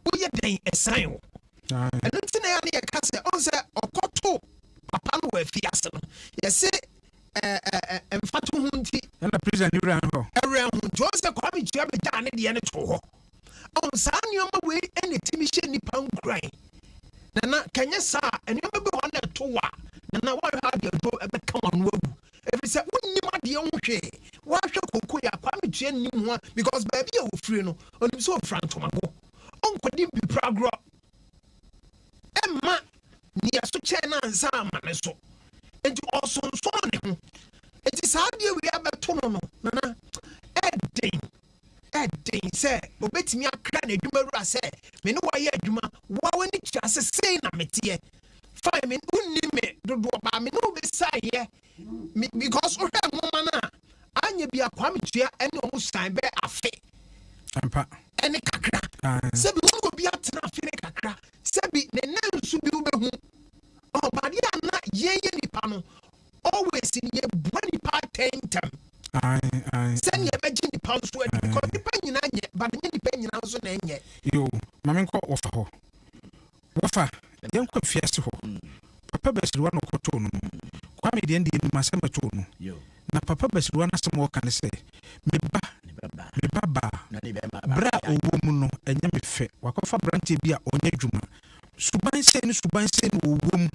Woyɛ dɛn ɛsan wo. Ɛno nti na ɛyɛ a na yɛka sɛ, ɔhu sɛ ɔkɔto papa no wɔ afiase no, yɛse ɛɛ mfatoho nti. Ɛna prison ne wura hɔ. Ɛwura ho nti ɔhu sɛ Kwame Tua bɛgyaa ne deɛ no too hɔ. Ɔhu saa nneɛma wei ɛna ɛtumi hyɛ nnipa nkuran. Nana kɛnyɛ saa a, nneɛma bi wɔ hɔ na ɛto wo a, Nana woanhwɛ a deɛ aduro ɛbɛka w'ano awu. Ɛfiri sɛ wonnim adeɛ ho hwee. Woahwɛ koko yi a, Kwame Tua nnim ho a because baabi a ɔfiri no, ɔnim sɛ ɔfira ntomago. Ɔnkɔdi mpipiragorɔ. Ɛmma nea ɛso kyɛn no ansa amma ne so. Enti ɔsonsɔn ne ho. Enti saa adeɛ wei abɛto no no, Nana, ɛden, ɛden sɛ ɔbɛtumi akra n'adwumawura sɛ, me ne wo ayɛ adwuma, wo ara w'ani tua sɛ sei na meteɛ. Fine, me, wonnim me dodoɔ, but me ne wo bɛsaeɛ, me, because wohwɛ nwoma no a, anyɛ bi a Kwame Tua ne ɔmo san bɛɛ afe. Ampa. Ɛne kakra. Sɛbi wo ne obi atena afe ne kakra, sɛbi ne nan nso bi wobɛhu. Ɔbadeɛ a na yɛn yɛ nipa no, always no yɛbua nipa atɛn ntɛm. Sɛnea ɛbɛgye nipa nso adi because nipa nyinaa nyɛ, but nyɛ nipa nyinaa nso na ɛnyɛ. Yo, ma menkɔ wɔfa hɔ. Wɔfa, yɛnkɔ afiase hɔ. Papa Basiriwa na ɔkɔtoo no no. Kwame deɛ ɛnde yɛnim asɛm a ɛtoo no. Na Papa Basiriwa no asɛm a ɔka ne sɛ, Me ba, me ba baa, berɛ a ɔwɔ mu no, ɛnyɛ me fɛ. Wakɔfa aberanteɛ bi a ɔnyɛ adwuma. Suban sei ne suban sei na ɔwɔ mu.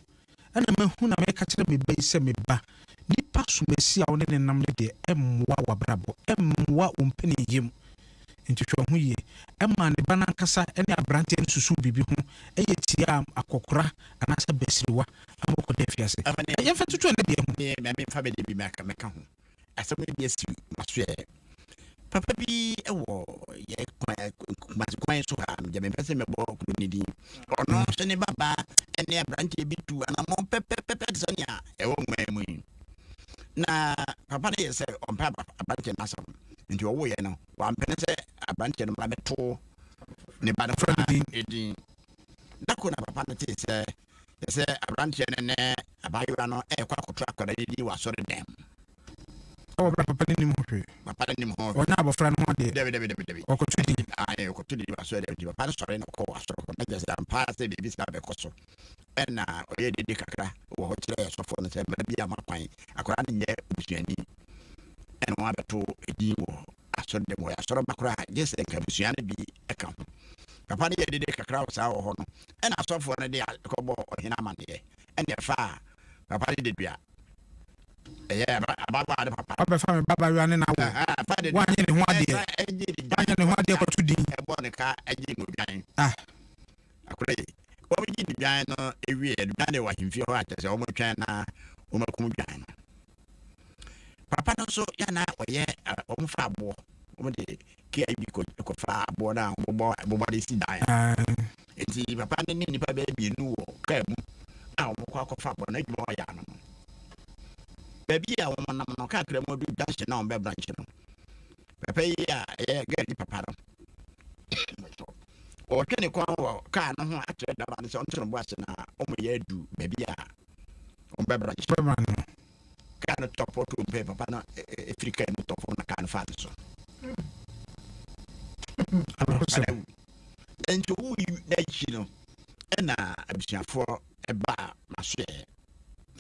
Ɛna mahu na meka kyerɛ me ba yi sɛ, Me ba, nipa somasi a wo ne no nam no deɛ, ɛmmoa w'abrabɔ, ɛmmoa wo mpaninyɛ mu. Enti hwɛ wo ho yie. Ɛmaa ne ba no ankasa ne aberanteɛ no susuu biribi ho yɛ tiaa akɔkora anaasɛ abasiriwa ama ɔkɔdaa afiase. Yɛmfa ntoto ɛnnɛ deɛ ho. Me memfa me deɛ bi mɛka ho. Asɛm no bi asi m'aso ɛ. Papa bi wɔ yɛ kwan Kumasi kwan so ha, deɛ mempɛ sɛ mɛbɔ kuro no din. Ɔno nso ne babaa ne aberanteɛ bi tu anammɔn pɛpɛpɛpɛ te sɛ nea ɛwɔ nwoma mu yi. Na papa no yɛ sɛ ɔmpɛ aberanteɛ no asɛm. Nti ɔwoeɛ no, wampene sɛ aberanteɛ no mmra bɛto ne ba no koraa din. Da koro na papa no tee sɛ sɛ aberanteɛ no ne abaayewa no rekɔ akɔto akwadaa no din wɔ asɔredan mu. Ɛwɔ berɛ a papa no nnim ho hwee. Papa no nnim ho hwee. Ɔnyɛ abɔfra no ho adeɛ. Dabi, dabi, dabi, dabi. Ɔkɔto din. Ae, ɔkɔto din wɔ asɔredan mu. Nti papa no sɔre na ɔkɔɔ asɔre hɔ. Na kyerɛ sɛ ampa ara sɛ biribi saa bɛkɔ so. Ɛnna ɔyɛɛ dede kakra wɔ hɔ kyerɛɛ sɔfoɔ no sɛ mmara bi ama kwan, akwadaa no nyɛ obusuani. Ɛnna wɔabɛto edin wɔ asɔre dɛm hɔ. Ɔyɛ asɔreba koraa, gye sɛ nka abusua no bi ka ho. Papa no yɛɛ dede kakra wɔ saa wɔ hɔ no, ɛnna asɔfoɔ no de kɔbɔɔ ɔhene amanneɛ. Ɛnna ɛfaa papa no dedua. Ɛyɛ ababaawa no papa. Wabɛfa me babaayewa ne no awo. Woanyɛ ne ho adeɛ. Woanyɛ ne ho adeɛ kɔto din. Ɛbɔɔ ne ka gyee no odwan. Ah. Akora yi, wɔgye ne dwan no wieɛ no, dwan deɛ wɔ ahemfie hɔ a kyerɛ sɛ wɔtwɛn na wɔakum dwan no. Papa no nso yɛ na ɔyɛ wɔfa aboɔ, wɔde kia bi kɔfa aboɔ no a wɔbɔ bobɔ de si dan. Nti papa no ne nnipa bɛyɛ mmienu wɔ kaa mu a wɔkɔ akɔfa aboɔ no adwuma ɔyɛ ano no. Baabi a wɔnam no kaa kra mu adu junction na wɔbɛ branch no. Papa yi a ɛyɛ girl yi papa no ɔtwe ne kɔn wɔ kaa no ho akyerɛ daba no sɛ ɔnto ne bo ase na wɔyɛ adu baabi a wɔbɛbra no. Kaa no tɔ pɔtɔ mpɛ papa no efiri kaa mu tɔ fam na kaa no faa ne so. Papa no awu. Nti owu yi n'akyi no ɛna abusuafoɔ ɛbaa n'asoɛɛ.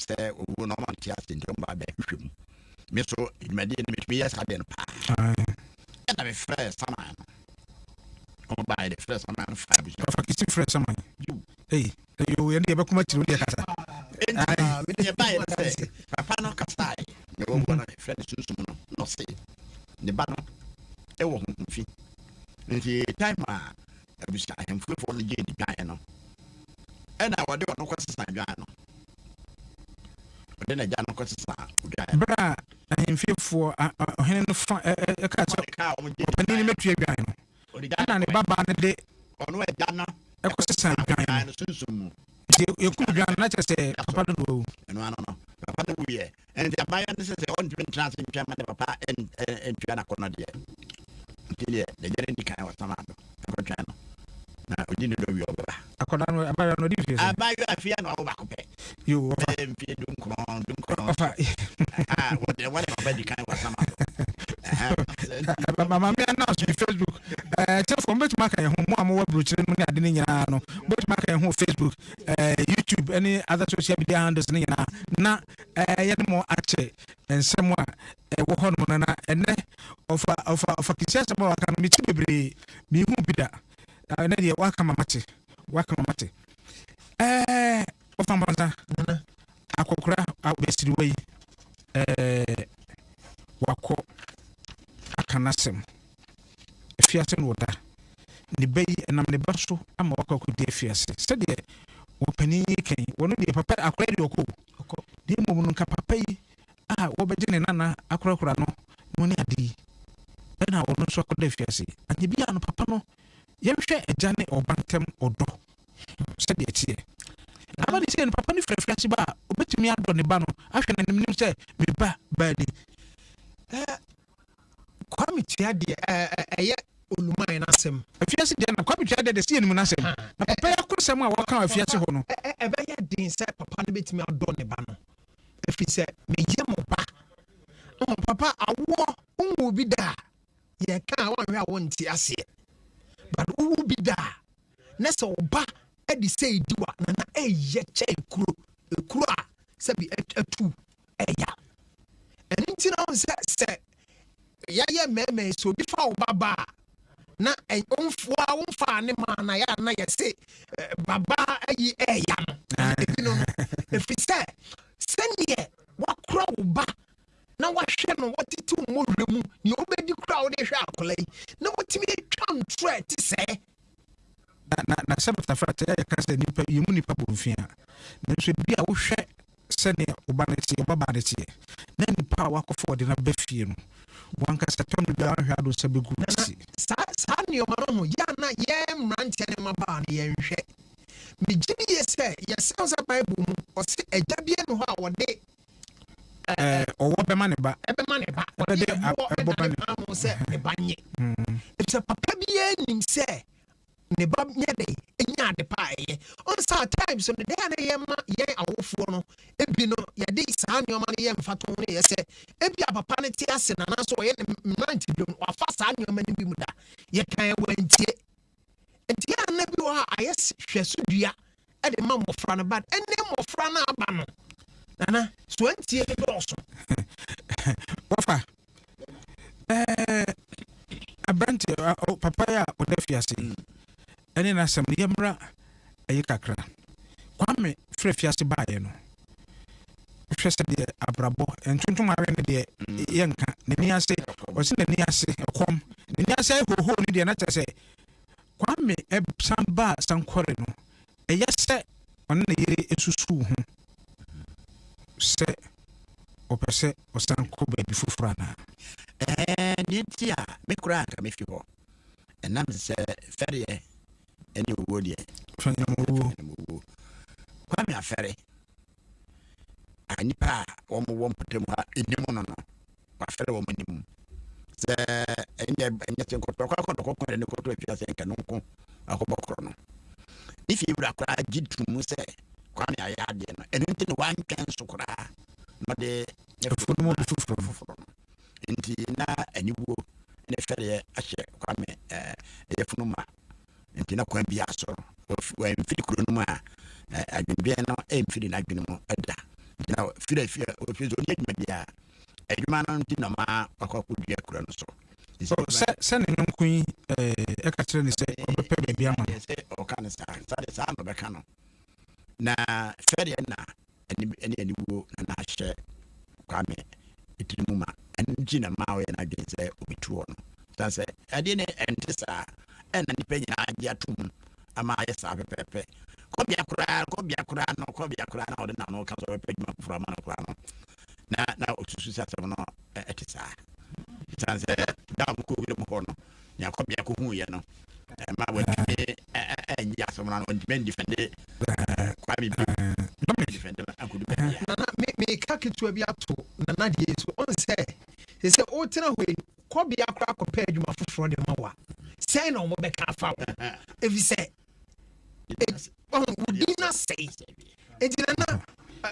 Sɛ owuo no ɔma nte ase nti ɔmo ba bɛhwehwɛ mu. Me so dwumadie no metumi yɛ saa deɛ no paa. Ɛna mefrɛɛ saman no. Ɔmo baeɛ de frɛɛ saman no faa abusua. Ɔfa kisi frɛ saman. Ei, yo, yɛn deɛ yɛbɛkɔm akyiri wo deɛ kasa. Enti me deɛ baeɛ no sɛ papa no kasaeɛ na wɔwuo no yɛfrɛ no sunsum no na ɔse ne ba no ɛwɔ honhom fi. Nti time a abusua ahemfuefoɔ no gyee ne dwan no ɛna wɔde ɔno kɔsesa dwan no. Ɔde n'agya no kɔsesa odwan no. Berɛ a ahemfiefoɔ ɔhene no fa ɛkaa sɛ ɔpanin no mɛtua dwan no, ɛna ne babaa no de ɔno agya no ɛkɔsesa dwan no sunsum mu. Nti yɛkum dwan no na kyerɛ sɛ papa no na wawu. Ɛno ano no papa no wuiɛ. Nti abaayewa no sɛ sɛ ɔntumi ntena ase ntwɛn ma ne papa ntua n'akɔnnɔ deɛ. Nti deɛ n'agya no di kan wɔ samado nkɔtwɛn no na ɔdi ne dɔ wie ɔbɛba. Akwadaa no abaayewa no ɔdi mfie sɛ? Abaayewa afei na ɔwɔ baako pɛ. Yo ɔfa. Bɛyɛ mfie 19 19. Ɔfa. Wɔde wɔde ɔba di kan wɔ samado. Maame announce bi Facebook. Ɛɛ kyerɛfoɔ mbɛtumi aka yɛn ho mo a mowɔ aburokyire no ne ade no nyinaa no mbɛtumi aka yɛn ho Facebook, YouTube ɛne other social media handles no nyinaa na yɛne mo akyɛ nsɛm a ɛwɔ hɔ nom no na ɛnɛ ɔfa ɔfa ɔfa kisi asɛm a waka no meti bebree mehu bi da ɛnɛ deɛ waka ma mate waka ma mate ɛɛ ɔfa mpɔnsa akɔkora abɛsiriwa yi ɛɛ wakɔ aka n'asɛm afiase no wɔda ne ba yi ɛnam ne ba so ama wakɔ akɔdi afiase sɛdeɛ wɔpanin yi kan wɔno deɛ papa akɔra deɛ ɔkɔ deɛ mmom no nka papa yi a wɔbɛgye ne nana akorakora no no ne ade yi ɛna ɔno nso akɔda afiase anyɛ bi a no papa no yɛnhwɛ agya ne ɔba ntam ɔdɔ sɛdeɛ teɛ aba ne sɛ no papa no firi afiase ba a ɔbɛtumi adɔ ne ba no ahwɛ n'anim sɛ me ba baa ni. Kwame Tua deɛ ɛyɛ oluman n'asɛm. Afiase deɛ na Kwame Tua deɛ de si anim n'asɛm na papa yi akosɛm a wɔka wɔ afiase hɔ no. Ɛbɛyɛ den sɛ papa no bɛtumi adɔ ne ba no ɛfiri sɛ meyɛ mo ba papa awoɔ nwo bi da a yɛka a wanhwɛ a wɔnte aseɛ but wowo bi da a na sɛ wo ba de sɛ ɛdi wa nana ɛyɛ kyɛ ekuro ekuro a sɛbi atu ɛya ɛno nti na wo sɛ sɛ yɛayɛ mmarima yi sɛ obi fa wo ba ba a na ɔmfoa womfaa ne ma na yɛ na yɛse baba ayi ɛɛya no ebi no no ɛfiri sɛ sɛneɛ wakora wo ba na wahwɛ no watete wo mmɔwerɛ mu nea wobɛdi kora wode hwɛ akɔla yi na watumi atwa ntorɔ a ɛte sɛɛ. Na sɛ bɛtafra kyɛ yɛka sɛ nipa yɛmu nipa bɔ mfia nanso ebi a wohwɛ sɛneɛ ɔba no teɛ ɔbabaa no teɛ na nipa a wakɔfa ɔde no aba fie no wankasa tɔ no bi a wanhwɛ ado nsa bɛgu ti. Saa nneɛma no ho yɛ na yɛn mmeranteɛ ne mmabaa no yɛnhwɛ. Megye di yie sɛ yɛsɛn sɛ Bible mu ɔse agya bi ne hɔ a wɔde ɔwɔ bɛma ne ba ɛbɛma ne ba ɔde ɛboɔ ɛdane paano sɛ ne ba nye efisɛ papa biara nim sɛ ne ba nyɛ dɛ enya ade pa a ɛyɛ ɔnsa at times no dɛ na yɛ ma yɛn awofoɔ no ebi no yɛde saa nneɛma no yɛ mfato no yɛ sɛ ebi a papa no te ase na nanso ɔyɛ ne mmerante bi mu wafa saa nneɛma no bi mu da yɛkan wɔntie nti yɛn ana bi wɔ hɔ a ayɛ hwɛ so dua ɛde ma mmɔfra no but ɛnɛ mmɔfra no aba no nana so antie no dɔɔso. Wɔfa aberante papa yi a ɔda fiase ɛne n'asɛm no yɛmmra ɛyɛ kakra. Kwame frɛ fiase baeɛ no hwɛ sɛdeɛ abrabɔ ntontom awe no deɛ yɛnka n'ani ase ɔse n'ani ase ɛkɔm n'ani ase ahohoo no deɛ na kyerɛ sɛ Kwame san baa sankɔre no ɛyɛ sɛ ɔne ne yere esusu ho sɛ ɔpɛ sɛ ɔsan kɔ baabi foforɔ anaa. Deɛ nti a me koraa nka mefi hɔ ɛnam sɛ fɛreɛ ɛne owuo deɛ fɛnyɛmowuo Kwame afɛre a nipa a wɔn wɔ mpɔtam ha anim no wafɛre wɔn anim sɛ ɛnyɛ sɛ nkɔtɔkɔ akɔtɔkɔ kwan ne kɔtɔ afiase nka no nko akɔbɔ korɔ no ne fie wura koraa gye to mu sɛ Kwame ayɛ adeɛ no ɛno nti ne wantwɛn so koraa na ɔde afunumu bi foforɔ no nti na aniwuo ne fɛreɛ ahyɛ Kwame ɛyɛ funu ma nti na kwan bi aso wamfiri kuro no mu a adwendwen no ɛmfiri n'adwene mu ɛda nti na Ɔfiri afie a ɔfiri so ɔnyɛ adwuma biara. Adwuma no nti na ɔma wakɔ akɔdua kuro no so. Sɛ sɛ ne yɔnko yi ɛka kyerɛ ne sɛ ɔbɛpɛ baabi ama no. Sɛ ɔka no saa saa de saa na ɔbɛka no. Na fɛdeɛ na ɛne aniwuo na na ahyɛ Kwame tiri mu ma. Ɛno nti na ma ɔyɛ n'adwene sɛ ɔbɛtu hɔ no. Sane sɛ adeɛ no ɛnte saa ɛna nnipa nyinaa gye ato mu ama ayɛ saa pɛpɛɛpɛ. Kɔbea koraa kɔbea koraa no kɔbea koraa na ɔde n'ano ka sɛ ɔbɛpɛ adwuma foforɔ ama no koraa no na na ɔsusu sɛ asɛm no ɛte saa. Sane sɛ da a wɔkɔ wuram hɔ no nea kɔbea kɔhuiɛ no ɛma wantumi anyi asɛm no ano, wantumi andifɛnde Kwame bio, andifɛnde no ankɔdu baabi a. Nana, me meka ketewa bi ato Nana deɛ yi so. Ɔn sɛ, sɛ sɛ wotena hɔ yi, kɔbea koraa kɔpɛ adwuma foforɔ de ma wo a, sɛn na wɔbɛka afa wo? Ɛfiri sɛ, ɔn, wo din no asɛe. Enti Nana,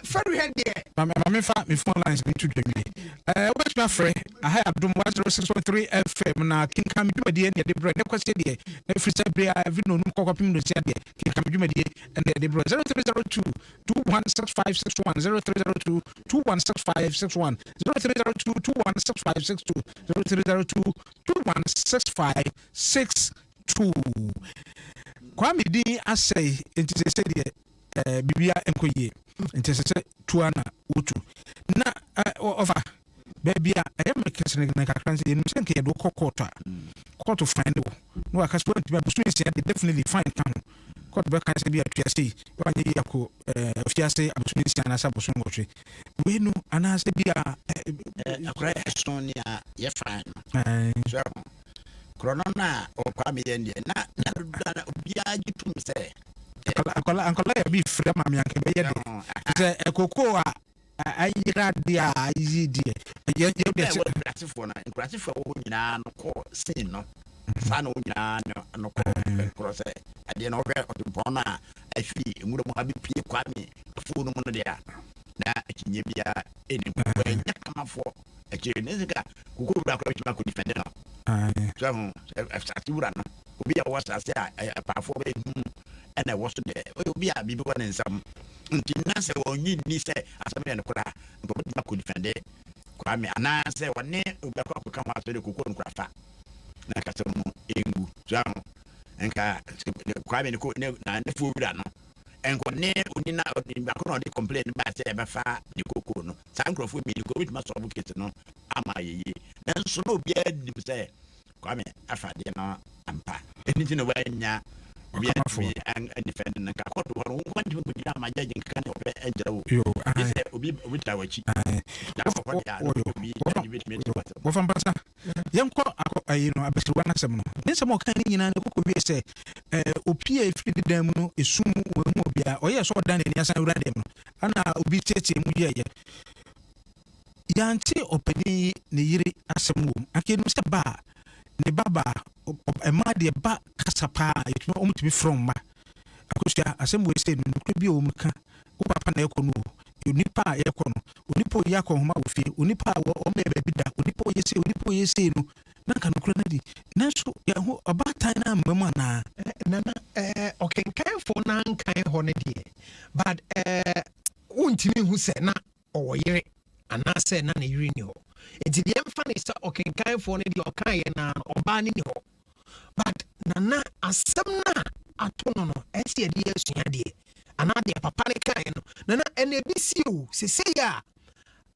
fɛreɛ deɛ. Ma me fa me phone lines bi to dwa nwie. Ɛɛ wobɛtumi afrɛ aha yɛ Adom 106.3 FM na kenkan me dwumadie na yɛde brɛ ne kwasi deɛ na ɛfiri sɛ bere a ɛfiri nonum kɔkɔpem nonsia deɛ kenkan me dwumadie na yɛde brɛ 0302 216561 0302 216561 0302 216562 0302 216562 Kwame din asɛe nti sɛ deɛ biribiara nkɔ yie nti ɛsɛ sɛ tu ara na wotu na ɔfa baabi a ɛyɛ me kɛserekene kakra sɛ yɛnim sɛ nka yɛde wokɔ court a court fine wo na waka sɛ woantumi abosome nsia de definitely fine ka ho court bɛka sɛ bi atua sei woanyɛ yie akɔ afiase abosome nsia anaasɛ abosome nwɔtwe wei no anaasɛ bi a akora ɛso nea yɛ fine no so korɔ no no a ɔkwa meyɛ deɛ na na obiara gye tom sɛ Akwadaa yɛ bi frɛ maame anka bɛyɛ de sɛ ɛkoko a ayera deɛ a ayi deɛ yɛ yɛ deɛ sɛ nkurasefoɔ no nkurasefoɔ wɔ hɔ nyinaa no kɔ sin no saa na wɔn nyinaa no kɔ korɔ sɛ adeɛ no ɔhwɛ ɔtempɔn no a afiri nwura mu ha bɛpie Kwame afuo no mu no deɛ a na akyinnye biara ɛni ho wɔanya kamafoɔ akyire ne sika koko wura koraa bɛtumi akɔ difɛnde no so ho asase wura no obi a ɔwɔ asase a apaafoɔ bɛyɛ num ɛna ɛwɔ so deɛ ɔyɛ obi a biribi wɔ ne nsam nti na sɛ wɔnyi nni sɛ asɛm yɛ no koraa nka wɔbɛtumi akɔ difɛnde Kwame anaasɛ wɔne obi akɔ akɔka ho asɛ de koko no kora fa na kasɛm no ɛngu so ho nka Kwame ne ko ne na ne fuo wura no nka ɔne oni na baako na ɔde complain ba sɛ ɛbɛfa ne koko no saa nkurɔfoɔ mmienu ko obɛtumi asɔbo case no ama ayɛ yie nanso na obiara nim sɛ Kwame afa adeɛ no ampa ɛno nti na wanya obiara andefɛnde no nka kɔto hɔ no wo nkwa ntumi kɔgyina ama gyagye nkeka ne ɔpɛ nkyerɛ wo gye sɛ obi obi tra w'akyi na akɔkɔ deɛ a na obi gyagye bɛtumi ati wasɛm. Wɔfa mpasa yɛnkɔ akɔ ayi no abasiriwa no asɛm no ne nsɛm a ɔka ne nyinaa no ɛkɔkɔ wie sɛ opie firi ne dan mu no esum mu wɔn mu obiara ɔyɛ sɛ ɔdan n'ani asan wura dɛm no ana obi tietie mu yɛɛyɛ yɛante ɔpanin yi ne yere asɛm wɔ mu anka yɛnim sɛ ba a ne ba baa mmaa deɛ ba kasa paa yɛtumi wɔn tumi frɛ mma akosua asɛm wɔ sɛ no nokorɛ bi a wɔn ka wo papa na ɛkɔ no o onipa a ɛkɔ no onipa a ɔyi akɔnhoma wɔ fie onipa a wɔn yɛ baabi da onipa a ɔyɛ sei onipa a ɔyɛ sei no na nka nokorɛ no adi nanso yɛho ɔbaatan no amma mu anaa. Nana ɛɛ ɔkenkanfoɔ no ankan hɔ no deɛ but ɛɛ wontumi nhu sɛ na ɔwɔ yere anaasɛ na ne yere ni hɔ nti deɛ mfa ne sɛ ɔkenkanfoɔ no deɛ ɔkaeɛ na ɔbaa no ni hɔ but nana asɛm no a ato no no ɛsɛ yɛde yɛ asua deɛ anaa deɛ papa no kaeɛ no nana ɛna ebi si o sesei a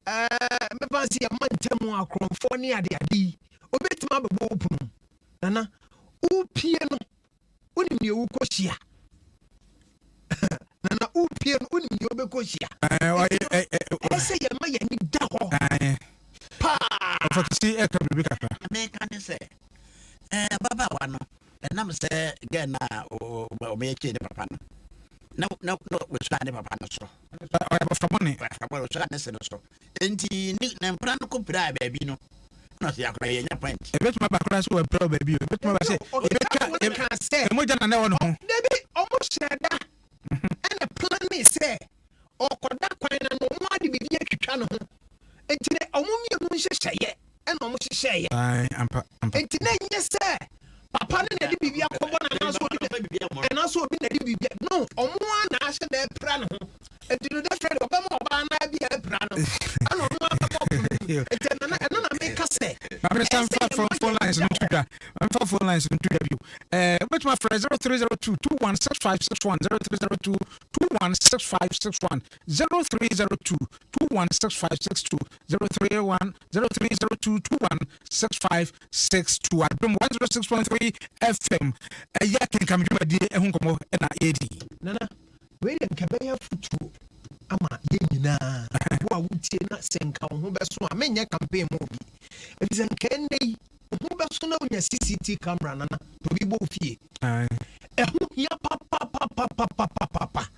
ɛɛ mɛfa sɛ yɛma ntam akorɔmfoɔ ne adeade yi obɛtumi abɛbɔ wo pono nana wopie no wonim deɛ wokɔhyia nana wopie no wonim deɛ wobɛkɔhyia ɛsɛ yɛma yɛni da hɔ paa. Ɔfakisi ɛka biribi kakra. Meka ne sɛ ababaawa no ɛnam sɛ gɛ na ɔbɛyɛ kyee ne papa no na na na wɔsua ne papa no so ɔyɛ abɔfra bɔne abɔfra bɔne wɔsua ne se no so nti ne ne mpena no kɔpiraa baabi no na ɔsɛ akora yɛnya point. Ɛbɛtumi aba koraa sɛ wɔapira wɔ baabi o ɛbɛtumi aba sɛ ɛbɛtwa ɛmogya na na ɛwɔ ne ho. Dabi ɔmo hyɛ da ɛna plane sɛ ɔkɔda kwan na no ɔmo ade biribi atwitwa ne ho nti ne ɔmo mmienu nhyehyɛeɛ ɛna ɔmo hyehyɛeɛ. Ampa ampa. Nti na nyɛ sɛ papa no na de biribi akɔbɔ no anaasɛ obi na anaasɛ obi na de biribi no ɔmo a na ahyɛ da apira ne ho nti no definitely ɔbɛma ɔbaa naa bi a apira no. Nti ɛno ɛno na meka sɛ. Maame san fa phone lines no to dwa. Maame fa phone lines no to dwa bio. Ɛɛ wobɛtumi afrɛ 0302 216561 0302 216561 0302 216562 031 0302 216562 Adom 106.3 FM ɛyɛ akenkam dwumadie ɛho nkɔmmɔ ɛna yɛredi. Nana, wei deɛ nka ɛbɛyɛ afotuo ama yɛn nyinaa. Wo a wotie na sɛ nka wo ho bɛso a, menyɛ campaign ma obi. Ɛfiri sɛ nka ɛnnɛ yi, wo ho bɛso na wonya CCT camera nana, na obi bɔ wo fie. Ɛho hia papapapapapapapa.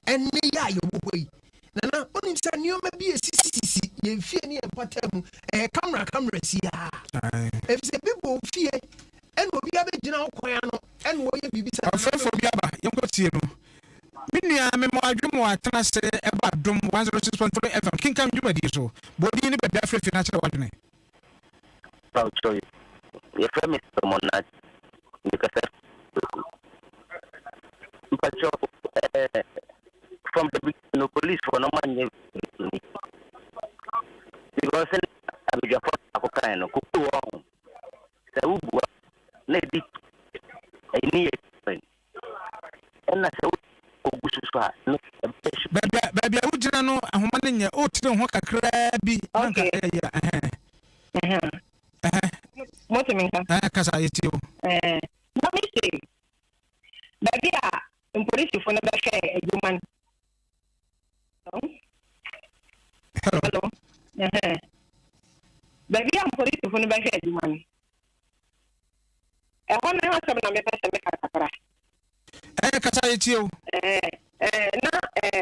Ɛnnɛ yi a yɛwɔ hɔ yi, nana, wonim sɛ nneɛma bi esisisisi yɛn fie ne yɛn mpata mu, ɛyɛ camera camera si a. Ɛfiri sɛ bi bɔ wo fie, ɛna obi abɛgyina wo kwan ano, ɛna ɔyɛ biribi sɛ. Ɔfrɛfoɔ bi aba, yɛnkɔ tie no. Me nua, mema w'adwene mu atena ase ɛba Adom 106.3 FM kenkan dwumadie so. Bɔ din ne baabi afrɛ fi na kyerɛ w'adwene. Pautoi, yɛfrɛ me Solomon Nat, mekasa firi Mpakyɛw, eh, from the beginning no police foɔ no ɔmo anyɛ ni because sɛnea abadwafoɔ baako kae no, koko wɔ ho sɛ wobua na ɛdi ɛni yɛ different ɛna sɛ wogu so so a no ɛbɛyɛ hye. Baabi a baabi a wogyina no ahoma no nyɛ wotere ho kakraa bi na nka ɛyɛ yɛ ɛhɛn. Ɛhɛn. Motumi nka. Ɛhɛn kasa yɛtie wo. Ɛɛ na me se baabi a mpolisifo no bɛhwɛɛ adwuma no. Hello. Hello. Ɛhɛn. Baabi a mpolisifo no bɛhwɛ adwuma no. Ɛhɔ no asɛm na mepɛ sɛ meka kakra. Ɛɛ kasa yɛtie o. Ɛɛ ɛɛ na ɛɛ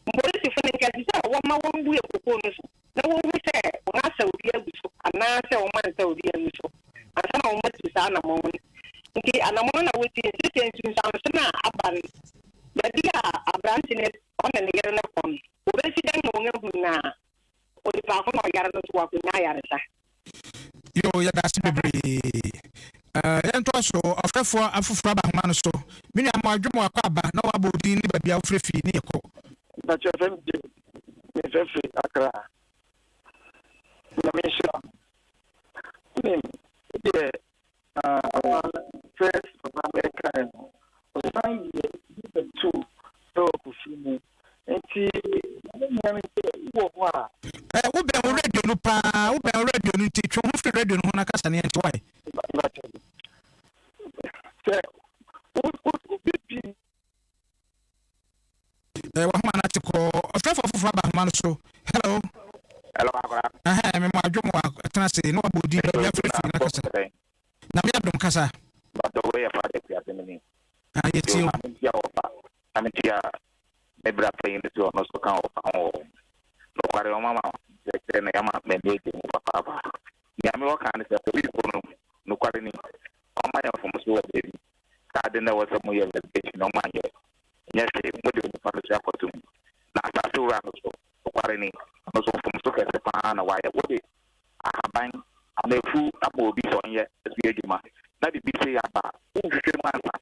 mpolisifo no nka ɛsɛ sɛ wɔma wɔn bue kokoo no so na wɔhu sɛ wɔn asa obi agu so anaasɛ wɔn ansa obi agu so ansa na wɔn atu saa anamɔn no. Nti anamɔn na wɔsi nsese nsunsuanso no a aba no baabi a aberante no ɔne ne yere no kɔ no wɔbɛsi dɛn na wɔn ahu na onipa ko na ɔyare no nso wakɔnya ayaresa. Yo, yɛda ase bebree. Uh, yɛntoa so, ɔfrɛfoɔ afoforɔ aba ahoma no so. Me nua mo adwo mo akɔ aba na wabɔ odin ne baabi a wofrɛ fii ne yɛkɔ. Mpakyɛ fɛm gye mefrɛ firi Accra. Nyame nhyira mo. Wonim deɛ ah, first papa bɛkae no, ɔsan yɛ bi bɛto ɛwɔ kofi mu. Nti ne nua no sɛ wowɔ hɔ a. Eh, wobɛn wo radio no paa, wobɛn wo radio no nti twe wo ho firi radio no ho na kasa ne yɛnte wae. Sɛ wo wo obi bi. Eh, wahoma no ate kɔɔ. Ɔfrɛfoɔ foforɔ aba ahoma no so. Hello. Hello, akora. Ɛhɛn, mema adwo mo atena ase na wabɔ odin baabi afrɛ firi na kasa. Nyame adom kasa. Bàtɔ wei yɛ fa de kuase mini. Ah, yɛtie o. Maame ntia ɔfa. Maame ntia me bra panyin no sɛ ɔno nso ka ɔfa ho wɔ nokware ɔma ma kyerɛkyerɛ no yɛma m'ani agye mu papaapa. Nea mewɔ ka ne sɛ polisifo no nokware ni ɔma yɛ mfomso wɔ baabi saa ade na ɛwɔ sɛ moyɛ investigation ɔma nyɛ nyɛ hwee mode onipa no so akɔto mu na asase wura no so nokware ni ɔno so mfomso kɛse paa na wayɛ wode ahaban ana efu ama obi sɛ ɔnyɛ so yɛ adwuma na biribi sɛ yɛ aba a wonhwehwɛ mu ansa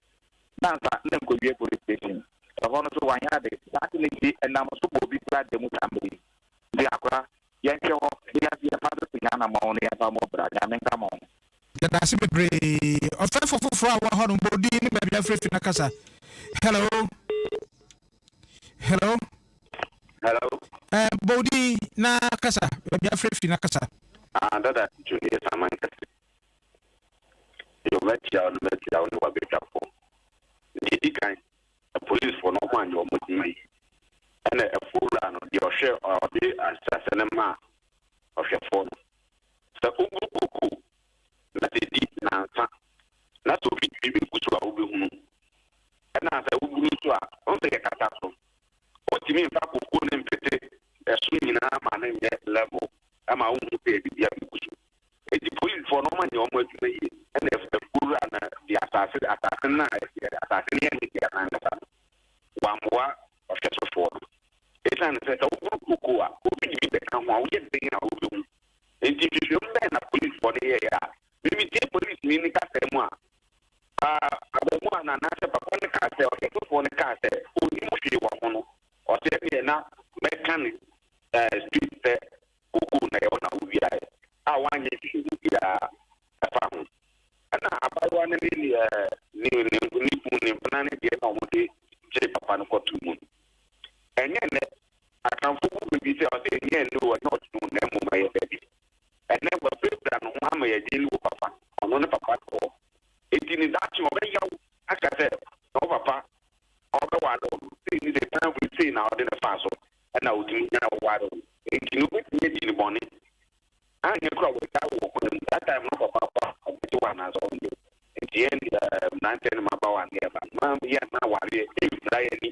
na ansa na nkɔwie police station ɛhɔ no so wanyɛ ade saa ade no nti ɛnam so ma obi kura da mu saa mmere yi nti akora yɛnhwɛ hɔ ne yɛnso yɛmfa nso to nyɛ anammɔn no yɛmfa mmɔ bra Nyame nka mo ho. Yɛda ase bebree. Ɔfrɛfo foforɔ a wɔ hɔ no, bɔ din ne baabi afrɛ fi na kasa. Hello. Hello. Hello. Eh, bɔ din na kasa. Baabi afrɛ fi na kasa. Ah, dada titiri yɛ saman kɛse. Yɛ mɛtia wo no mɛtia wo ne wabɛtwafo. Deɛ di kan, apolisifoɔ no ɔmo anyɛ ɔmo adwuma yi. Ɛna ɛfo wura no deɛ ɔhwɛ ɔde asase no maa ɔhwɛfoɔ no. Sɛ wobu koko na sɛ di nansa na sɛ obi tumi bɛgu so a wobɛhunu. Ɛna sɛ wobu no nso a, ɔno sɛ yɛkata so. Wontumi mfa koko ne mpete ɛso nyinaa ma no nyɛ level ɛma wohu sɛ biribi abɛgu so. Enti polisifoɔ no ɔmo anyɛ ɔmo adwuma yie ɛna afuo wura no de asase asase no a asase no yɛ ne dea n'ankasa no wammoa ɔhwɛsofoɔ no. Ɛsiane sɛ sɛ woboro koko a obi de bi bɛka ho a woyɛ den a wobɛhu. Enti nhwehwɛmu bɛn na polisifoɔ no yɛeɛ a mimitie polisini no kasa mu a abɔmu a na anaasɛ papa no kaa sɛ ɔhwɛsofoɔ no kaa sɛ onim hwee wɔ ho no ɔsɛ ɛneɛ na mɛka ne street sɛ Kokoo na ɛyɛ wo na wowiaeɛ a woanyɛ nhwehwɛmu biara ɛfa ho. Ɛna abaayewa no ne ne ne ne kunu ne mpena no deɛ na wɔde gyee papa no kɔtoo mu no. Ɛnyɛ nnɛ, Akanfoɔ bu bɛ bi sɛ ɔsɛ ɛnyɛ nnɛ o, ɛnyɛ ɔkyena o, na mmom ɛyɛ dabi. Ɛnnɛ wapirapira ne ho ama yɛagye ne wo papa, ɔno ne papa te hɔ. Enti ne daakye ɔbɛya wo aka sɛ na wo papa a ɔbɛware wo no sei ne sei, kwan wei sei na ɔde no faa so na ɔtumi nyaa wo ware wo. Enti no wobɛtumi adi no bɔne. Anyɛ koraa wagyae wo wɔ kwan mu. That time no papa kɔ a ɔbɛgye wo anaasɛ ɔnnye wo. Enti yɛn deɛ mmeranteɛ ne mmabaawa ne yɛba no, mma yɛmma awareɛ mfira yɛn ani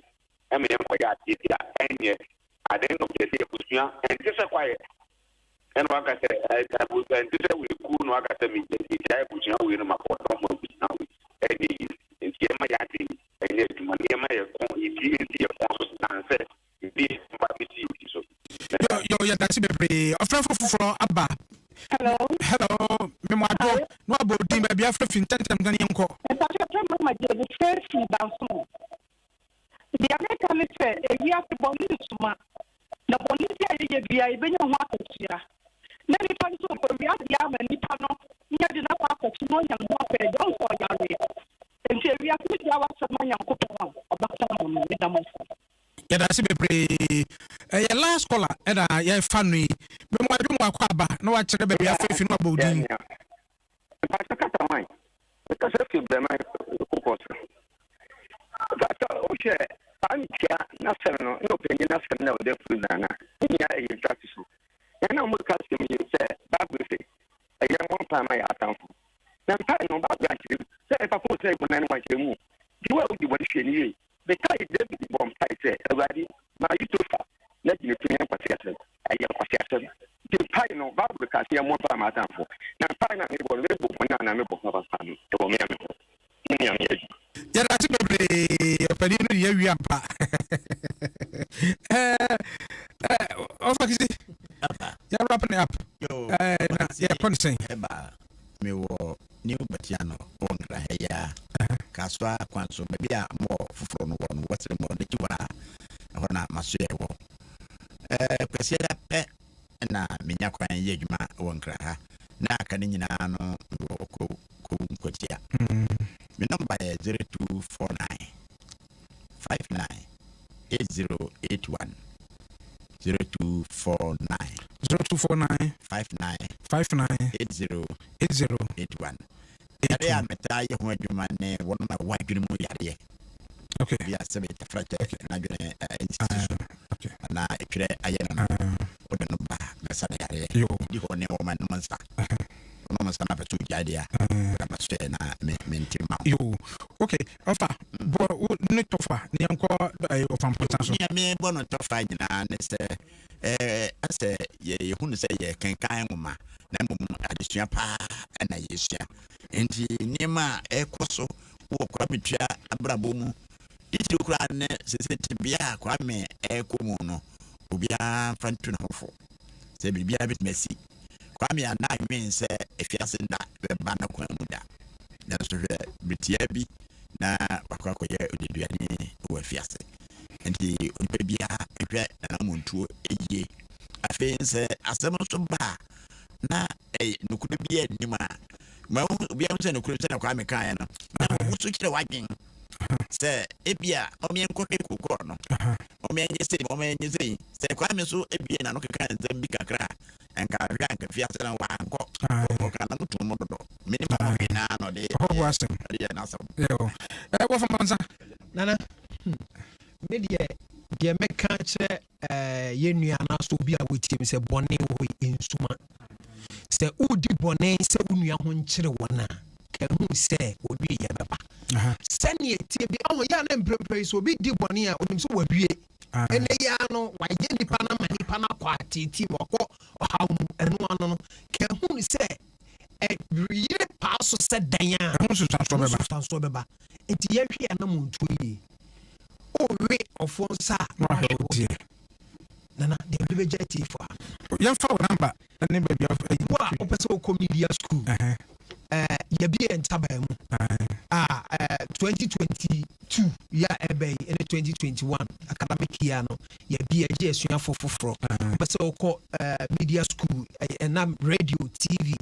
mma yɛnkɔyɛ adeɛ bi a ɛnyɛ. At the end of the day abusua ɛnte sɛ kwaeɛ ɛna waka sɛ ɛnte sɛ wei kuo na waka sɛ megyae abusua wei no makɔ dɔm abusua wei ɛnyɛ yie. Enti yɛmma yɛn adwene nyɛ adwuma na yɛmma yɛn kɔn yɛn ti nsi yɛn kɔn so than sɛ Ebi mma bɛsi yɛn ti so. Yo yo yɛdase bebree. Ɔfrɛfo foforɔ aba. Hello. Hello memo adwo na wabɔ odin baabi afrɛ fi ntɛntɛm na yɛnkɔ. Mpakyɛ frɛ mama gye me frɛ firi bansono. Deɛ meka ne sɛ ewiase bɔne nsuma na bɔne bi a yɛyɛ biara yɛbɛnya ho akatua na nipa no sɛ ɔkɔwia adeɛ ama nipa no nya de no akɔ akɔto na ɔnya ne ho afɛ deɛ ɔnsɛ ɔyareɛ nti ewiase me gyaa w'asɛm ma Nyankopɔn a ɔbɛka ama me meda mo ase. Yɛdase bebree. Ɛyɛ last caller ɛna yɛfa no yi. Mema wadwo mu akɔ aba na wakyerɛ baabi afa afi na wabɔ wo din. Mpakyɛ kasa hwan? Mekasa fi Brɛman kokɔ so. Mpakyɛ wohwɛ Kwame Tua n'asɛm no ne ɔpanyin n'asɛm na ɔda firi no ana? Ne nyinaa ɛyɛ ntwa so. Yɛn a wɔka asɛm yi sɛ Bible se ɛyɛ mmɔ mpae ma yɛn atamfo. Na mpae no Bible ankyerɛ mu sɛ ɛfa fon sɛ bɔne no wankyerɛ mu. Nti wo a wodi bɔne hwɛ no yie. Mekae Dawid bɔɔ mpae sɛ, Awurade, ma Ahitofel n'agyinatu nyɛ nkwaseasɛm. Ɛyɛ nkwaseasɛm. Nti mpae no, Bible ka sɛ yɛmmɔ mpae ma atamfo. Na mpae no a mebɔ no, mebɔ bɔne anaa mebɔ papa no, ɛwɔ me a me hɔ. Mo nea meyɛ adwuma. Yɛdase bebree ɔpanin no deɛ awie ampa ɔfa kisi yɛ wrap ne up na yɛkɔ ne sɛn. Mewɔ New Batiano wɔ Nkran ha yi ara, Kasoa kwan so, baabi a mall foforɔ no wɔ no, Western Mall n'akyi hɔ ara, ɛhɔ na m'asoɛe wɔ. Ɛɛ, Kwasiada pɛ na menya kwan yɛ adwuma wɔ Nkran ha, na aka no nyinaa no mewɔ Kowu, Kowu Nkwatia. Me nɔmba yɛ 0249 59 8081 0249. 0249. 59. 59. 80. 80. 81. Yareɛ a metaa yɛ ho adwuma ne wɔn a wɔwɔ adwene mu yareɛ. Okay. Bi a sɛbe tafrakyɛ n'adwene nsisi so anaa etwerɛ ayɛ no no, wode no ba mɛsa no yareɛ. Di hɔ ne wɔn a nom nsa. Wɔnom nsa na pɛ sɛ ogyae deɛ a, wode ama so na me mente ma wo. Yo. Okay. Ɔfa bɔ wo ne tɔfa ne yɛnkɔ ɔfa mpɔnsa so. Nea mebɔ no tɔfa nyinaa ne sɛ ɛɛ asɛ yɛhu no sɛ yɛkenkan nwoma na mmom no adesua paa na yɛsua. Nti nneɛma a ɛkɔ so wɔ Kwame Tua abrabɔ mu titiriw koraa ne sese tebea a Kwame ɛrekɔ mu no, obiara mfa ntu ne ho fo sɛ biribiara bɛtumi asi. Kwame a na adwen sɛ afiase nna bɛba n'akwan mu da. Nanso hwɛ, bere tiaa bi na wakɔ akɔyɛ odeduani wɔ afiase. Enti onipa biara nhwɛ n'anammɔntuo yie. Afei sɛ asɛm nso ba a na nokorɛ biara nnim a, ma obiara hu sɛ nokorɛ sɛdeɛ Kwame kaeɛ no, na wo nso kyerɛ w'adwen sɛ ebia mom yɛnkɔhwɛ kookoo no, mom yɛnyɛ sei, mom yɛnyɛ sei. Sɛ Kwame nso ebie n'ano keka nsɛm bi kakra a, Nka hwɛ a nka fiase no wankɔ. Ɔka na mo tum mo dodo. Menim ɔmo hwee naa na ɔde ɔhɔho asɛm. Ɔde yɛ n'asɛm. Yo. Ɛ wɔfa mpansa. Nana, hmm. Me deɛ deɛ mɛka kyerɛ eh, yɛn nua anaasɛ obi a wɔtie me sɛ bɔne wɔ hɔ yi nsuma. Sɛ wodi bɔne sɛ wo nua ho nkyere wɔn a, ka hu sɛ wɔwie yɛ bɛba. Sɛnea ɛtie bi, ɔho yɛ a na mprempren yi sɛ obi di bɔne a onim sɛ wawie. Ɛnnɛ yi ara no, wayɛ nipa no ama nipa no akɔ ateetee mu, wakɔ ɔhaw mu. Ɛno ano no, ka hu no sɛ ɛyere paa so sɛ dan a, ɛho nsunsuansoɔ bɛba. Nsunsuansoɔ bɛba. Nti yɛnhwɛ yɛn anammɔntuo yie. Owe ɔfoɔ nsa a, na wahwɛ wo deɛ. Nana, deɛ mede bɛgya atiefo a. Yɛmfa wo namba ne baabi a. Wo a wopɛ sɛ wokɔ media school, yɛbie yɛn ntaban mu a 2022 yɛ a ɛbɛ yi ɛne. 2021 academic year no, yɛbi agye asuafoɔ foforɔ. Wopɛ sɛ wokɔ media school, ɛnam radio, TV,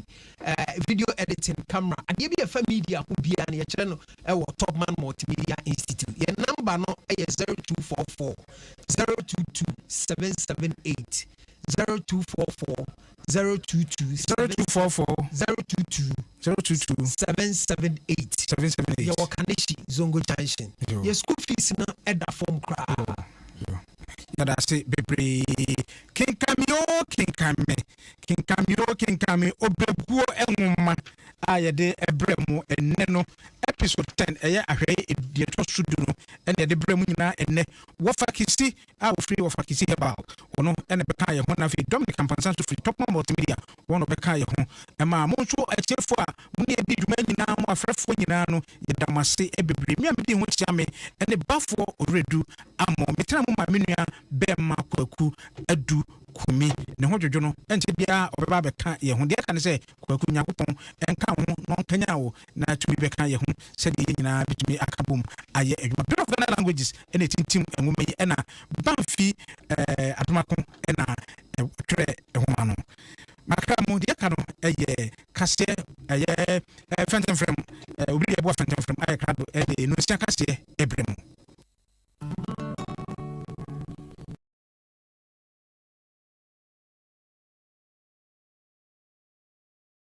video editing, camera, adeɛ bi ɛfa media ho biara no, yɛkyerɛ no ɛwɔ Topman Multimedia Institute. Yɛn number no ɛyɛ 0244 022 778, 0244 022 0244 022 022 778. 778. Yɛwɔ Kaneshie Zongo Junction. Yɛ school fees no ɛda fam koraa. Yɛda ase bebree. Kenkame o, kenkame, kenkame o, kenkame Ɔbrɛguo nwoma a yɛde ɛbrɛ mu ɛnnɛ no, episode 10, ɛyɛ ahwɛe deɛ ɛtɔ so 10 no, ɛna yɛde brɛ mu nyinaa ɛnnɛ. Wɔfa Kisi a wɔfiri Wɔfa Kisi Herbal, ɔno ɛna bɛka yɛ ho, na afei Dominic Ampansa nso firi Topman Multimedia, wɔn na ɔbɛka yɛ ho. Ɛma mo nso akyiefoɔ a mo ne yɛdi dwuma nyinaa, mo afrɛfoɔ nyinaa no, yɛda mo ase bebree. Mi a medi ho kyia me ɛne Bafoɔ Ɔwerɛdu Amɔ metena mo ma me nua bɛɛma Kwaku Adu Kumi ne ho dwodwo no, ɛnkyɛ biara ɔbɛba abɛka yɛn ho. Deɛ ɛka ne sɛ, Kwaku, Nyankopɔn ɛnka wo ho na ɔnkanyan wo na tumi bɛka yɛn ho sɛdeɛ yɛn nyinaa bɛtumi aka bom ayɛ adwuma. Bureau of Ghana Languages ɛna ɛtintim nwoma yi, ɛna Bamfi Adomako ɛna twerɛ nwoma no. Makra mu deɛ ɛka no ɛyɛ kaseɛ, ɛyɛ fɛntɛmfrɛm, obi deɛ ɛboa fɛntɛmfrɛm ayɛ krado, ɛde nonsia kaseɛ.